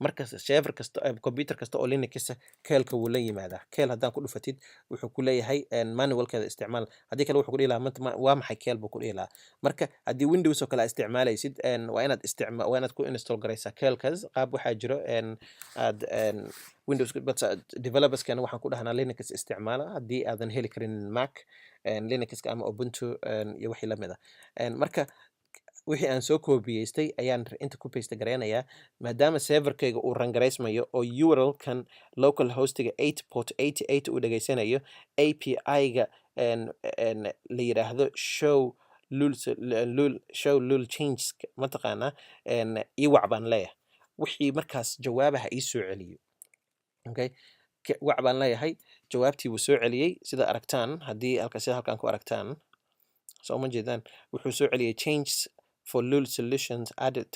Marka server kasta, computer kasta oo Linux ah, curlka wuu la yimaadaa. Curl haddaan ku dhufatid, wuxuu ku leeyahay manualkeeda isticmaal. Haddii kale wuxuu ku dhihi lahaa, "Waa maxay curl?" buu ku dhihi lahaa. Marka haddii Windows oo kale aad isticmaalaysid, waa inaad ku install garaysaa curlkaas. Qaab waxaa jiro aad Windows, but developerskana waxaan ku dhahnaa Linux isticmaala haddii aadan heli karin Mac, Linuxka ama Ubuntu iyo wixii lamid ah. Marka wixii aan soo koobiyeystay ayaan inta ku paste gareynayaa, maadaama serverkayga uu run garaysmayo oo URL-kan local hostiga 8 port 88 uu dhageysanayo API-ga en la yiraahdo show lul, lul show lul changes, mataqaanaa, ii wac baan leeyahay. Wixii markaas jawaabaha ii soo celiyo. Okay, wac baan leeyahay. Jawaabtii wuu soo celiyey, sida aragtaan. Haddii halka, sida halkan ku aragtaan, soo ma jeedaan, wuxuu soo celiyey changes for lul solutions added,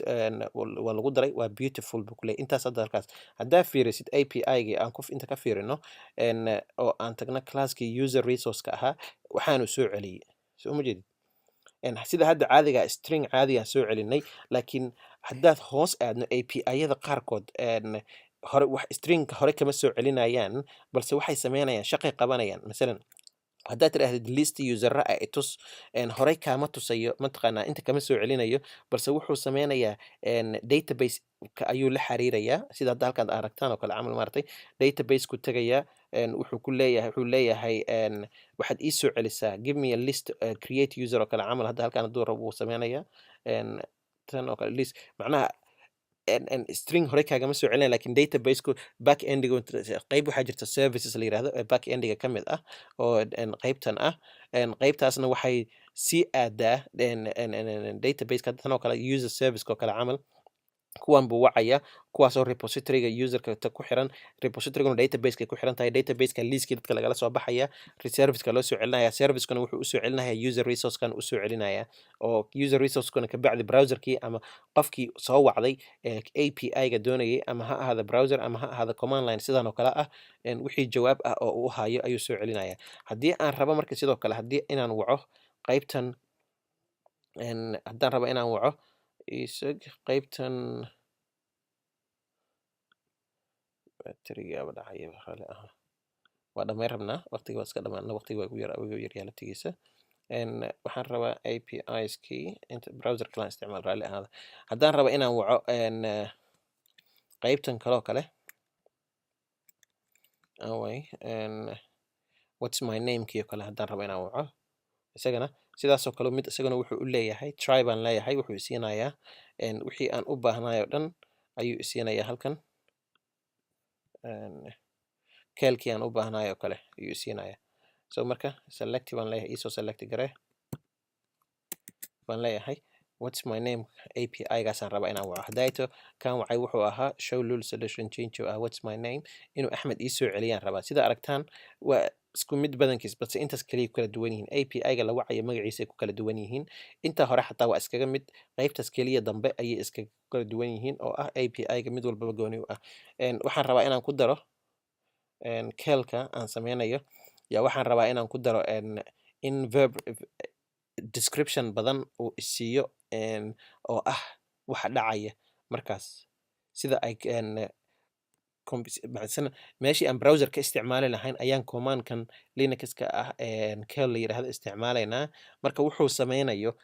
waa lagu daray, waa beautiful buu kuleeyahay. Intaas hadda halkaas haddaa fiirisid API-gii aan ku inta ka fiirino, oo aan tagno classkii user resource-ka ahaa, waxaanu soo celiyey, soo ma jeedid, sida hadda caadiga string caadiga soo celinay. Laakiin haddaad hoos aadno API-yada qaarkood, hore wax stringka hore kama soo celinayaan, balse waxay sameynayaan, shaqay qabanayaan. Masalan, haddaad tidhaahdid list usera ah i tus, horey kaama tusayo, mataqaanaa, inta kama soo celinayo, balse wuxuu sameynayaa database ka ayuu la xiriirayaa. Sida hadda halkaad aragtaan oo kale camal, maaragtay, database ku tegayaa, wuxuu ku leeyahay, wuxuu leeyahay, waxaad ii soo celisaa, give me a list, create user oo kale camal. Hadda halkaan hadduu rabo wuu sameynayaa tan oo kale list. Macnaha en string hore kaagama soo celinaya, lakin database-ku back endiga qayb waxaa jirta services la yirahdo ee back endiga ka mid ah oo qaybtan ah. Qaybtaasna waxay sii aadaa en database-ka. Tan oo kale user service oo kale camal, kuwan buu wacaya, kuwaasoo repositoryga userka ta ku xiran. Repositoryguna databaseka ku xiran tahay. Databaseka liiskii dadka lagala soo baxaya, serviceka loo soo celinaya, servicekuna wuxuu usoo celinaya user resourcekan usoo celinaya, oo user resourcekuna kabacdi browserkii ama qofkii soo wacday ee API-ga doonayay, ama ha ahaada browser ama ha ahaada command line sidan oo kale ah, wixii jawaab ah oo uu hayo ayuu soo celinaya. Haddii aan rabo marka sidoo kale haddii inaan waco qaybtan, haddaan rabo inaan waco isag qaybtan, batterigaaba dhacaya, raalli aha, waa dhammayn rabnaa, waqtiga waa iska dhamaana, waqtiga waa igu yar, igu yaryahay laftigiisa. Waxaan rabaa APIs-kii inta browser kalaan isticmaal, raalli ahaada. Haddaan rabo inaan waco qaybtan kaloo kale away, what's my name kii oo kale, haddaan rabo inaan waco isagana sidaasoo kale mid, isagana wuxuu u leeyahay try baan leeyahay. Wuxuu isiinayaa wixii aan u baahnaay oo dhan ayuu isiinayaa halkan. Curlkii aan u baahnaay oo kale ayuu isiinayaa. So marka select baan leeyahay, iisoo select garee baan leeyahay. What's my name API gaasaan rabaa inaan waco. Hadayto kan wacay wuxuu ahaa show lul solution change oo ah what's my name, inuu Axmed ii soo celiyaan rabaa. Sida aragtaan waa isku mid badankiis, balse intaas kaliya ku kala duwan yihiin API-ga la wacayo magaciisa ay ku kala duwan yihiin. Intaa hore xataa waa iskaga mid, qaybtaas keliya dambe ayay iskaga kala duwan yihiin oo ah API-ga mid walbaba gooni u ah. Waxaan rabaa inaan ku daro curlka aan sameynayo ya, waxaan rabaa inaan ku daro in verb description badan uu isiiyo, oo ah waxa dhacaya markaas, sida ay masalan meeshii aan browser ka isticmaali lahayn ayaan command-kan Linuxka ah curl la yiraahdo isticmaalaynaa. Marka wuxuu sameynayo,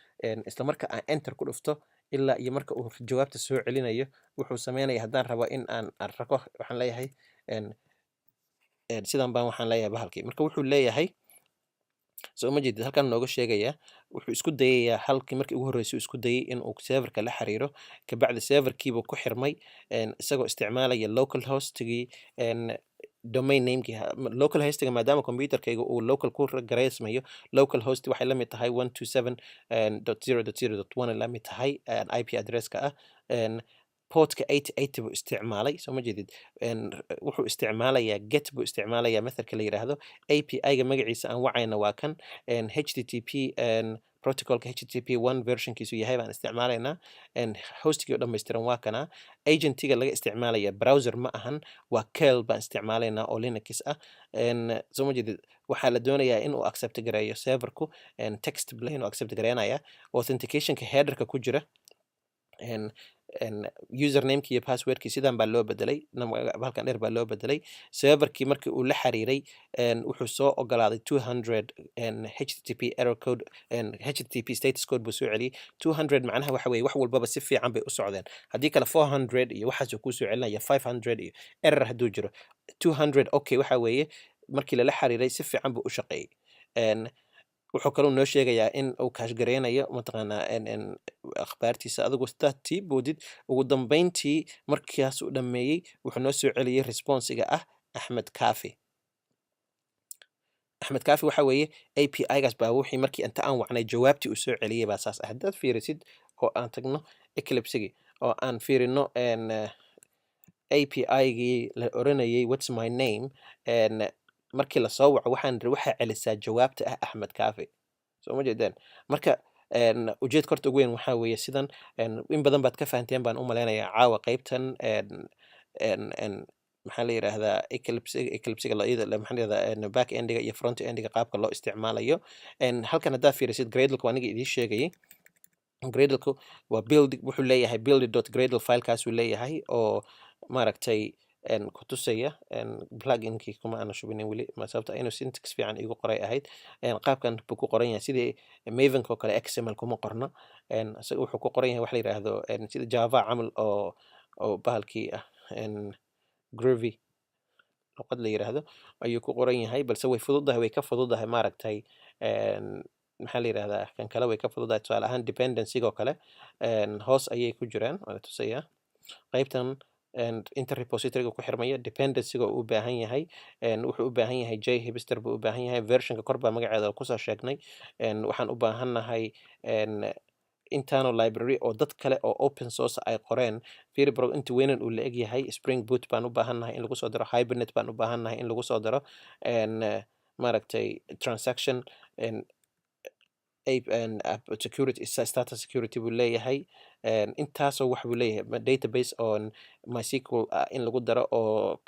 isla marka aan enter ku dhufto ilaa iyo marka uu jawaabta soo celinayo wuxuu sameynaya, haddaan rabo in aan arko, waxaan leeyahay sidan baan waxaan leeyahay bahalkii. Marka wuxuu leeyahay, soo ma jeedid, halkan nooga sheegaya, wuxuu isku dayayaa halkii markii ugu horreysay uu isku dayay in uu serverka la xiriiro. Kabacdi serverkiibuu ku xirmay, isagoo isticmaalaya local hostigii, domain namekii local hostiga. Maadaama computerkayga uu local ku gareysmayo, local host waxay la mid tahay 127.0.0.1 la mid tahay IP addresska ah. Portka 8080 buu isticmaalay, soo ma jeedid. Wuxuu isticmaalayaa get buu isticmaalayaa methodka la yiraahdo. API-ga magaciisa aan wacayna waa kan, HTTP. Protocolka HTTP 1 versionkiisu yahay baan isticmaalaynaa. Hostigii oo dhammaystiran waa kana. Agentiga laga isticmaalaya browser ma ahan, waa curl baan isticmaalaynaa oo Linux ah. Soo ma jeedid? Waxaa la doonayaa in uu accept gareeyo serverku text plain oo accept gareynaya. Authenticationka headerka ku jira, usernameki iyo passwordkii sidan baa loo bedelay, halkan dheer baa loo bedelay. Serverkii markii uu la xiriiray, wuxuu soo ogolaaday 200 HTTP error code, HTTP status code buu soo celiyey 200. Macnaha waxa weeye wax walbaba si fiican bay u socdeen. Haddii kale 400 iyo waxaasuu kuu soo celinaya, 500 iyo error hadduu jiro. 200 okay waxa weeye markii lala xiriiray si fiican buu u shaqeeyey. Wuxuu kaloo noo sheegayaa in uu cache gareynayo mataqaanaa akhbaartiisa. Adigu sidaad tii boodid, ugu dambeyntii markaas uu dhameeyey, wuxuu noo soo celiyey responsiga ah Axmed Kafi. Axmed Kafi waxa weeye API-gaas baa wixii markii inta aan wacnay jawaabtii uu soo celiyey baa saas ah. Haddaad fiirisid oo aan tagno Eclipsegi oo aan fiirino API-gii la oranayay "What's my name", markii lasoo waco waxaan niri waxaa celisaa jawaabta ah Axmed Kafi. Soo ma jeedeen? Marka ujeedka horta ugu weyn waxaa weeye sidan. In badan baad ka fahanteen baan u malaynayaa caawa qeybtan. En en en maxaa la yiraahdaa, Eclipse, Eclipsega la iyada maxaa la yiraahdaa, back endiga iyo front endiga qaabka loo isticmaalayo. Halkan haddaa fiirisid, Gradleka waa aniga idiin sheegayay. Gradleku waa build, wuxuu leeyahay build.gradle filekaasuu leeyahay oo maaragtay kutusaya. Pluginkii kuma aana shubinin weli, sababta inuu syntax fiican igu qoray ahayd. Qaabkan buu ku qoran yahay sidii Mavenka oo kale, XML kuma qorno. Isaga wuxuu ku qoran yahay wax la yiraahdo sida Java camal oo bahalkii ah, Groovy luqad la yiraahdo ayuu ku qoran yahay, balse way fududahay, way ka fududahay maaragtay, maxaa la yirahdaa, kan kale way ka fududahay. Tusaale ahaan dependency oo kale hoos ayay ku jiraan, waa la tusayaa qaybtan inta repositoryga ku xirmaya dependencyga uu u baahan yahay. Wuxuu u baahan yahay JHipster buu u baahan yahay. Versionka kor baa magaceeda kusoo sheegnay. Waxaan u baahannahay intaano library oo dad kale oo open source ay qoreen. Fiiri bro, inta weynan uu la egyahay. Spring Boot baan u baahannahay in lagu soo daro, Hibernate baan u baahannahay in lagu soo daro, maaragtay, transaction app security, status security buu leeyahay. Intaasoo wax buu leeyahay. Database on MySQL ah in lagu daro oo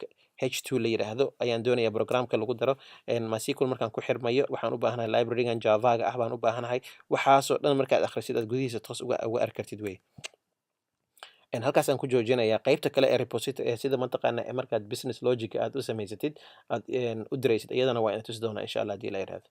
H2 la yiraahdo ayaan doonayaa programka lagu daro. MySQL markaan ku xirmayo waxaan u baahanahay librarygan Javaga ah baan u baahanahay. Waxaasoo dhan markaad akhrisid aad gudihiisa toos uga arki kartid wey. Halkaasaan ku joojinayaa. Qaybta kale ee repository ee sida mataqaana ee markaad business logic aad u samaysatid aad u diraysid, iyadana waa ina tusi doonaa insha Allah haddii la yiraahdo.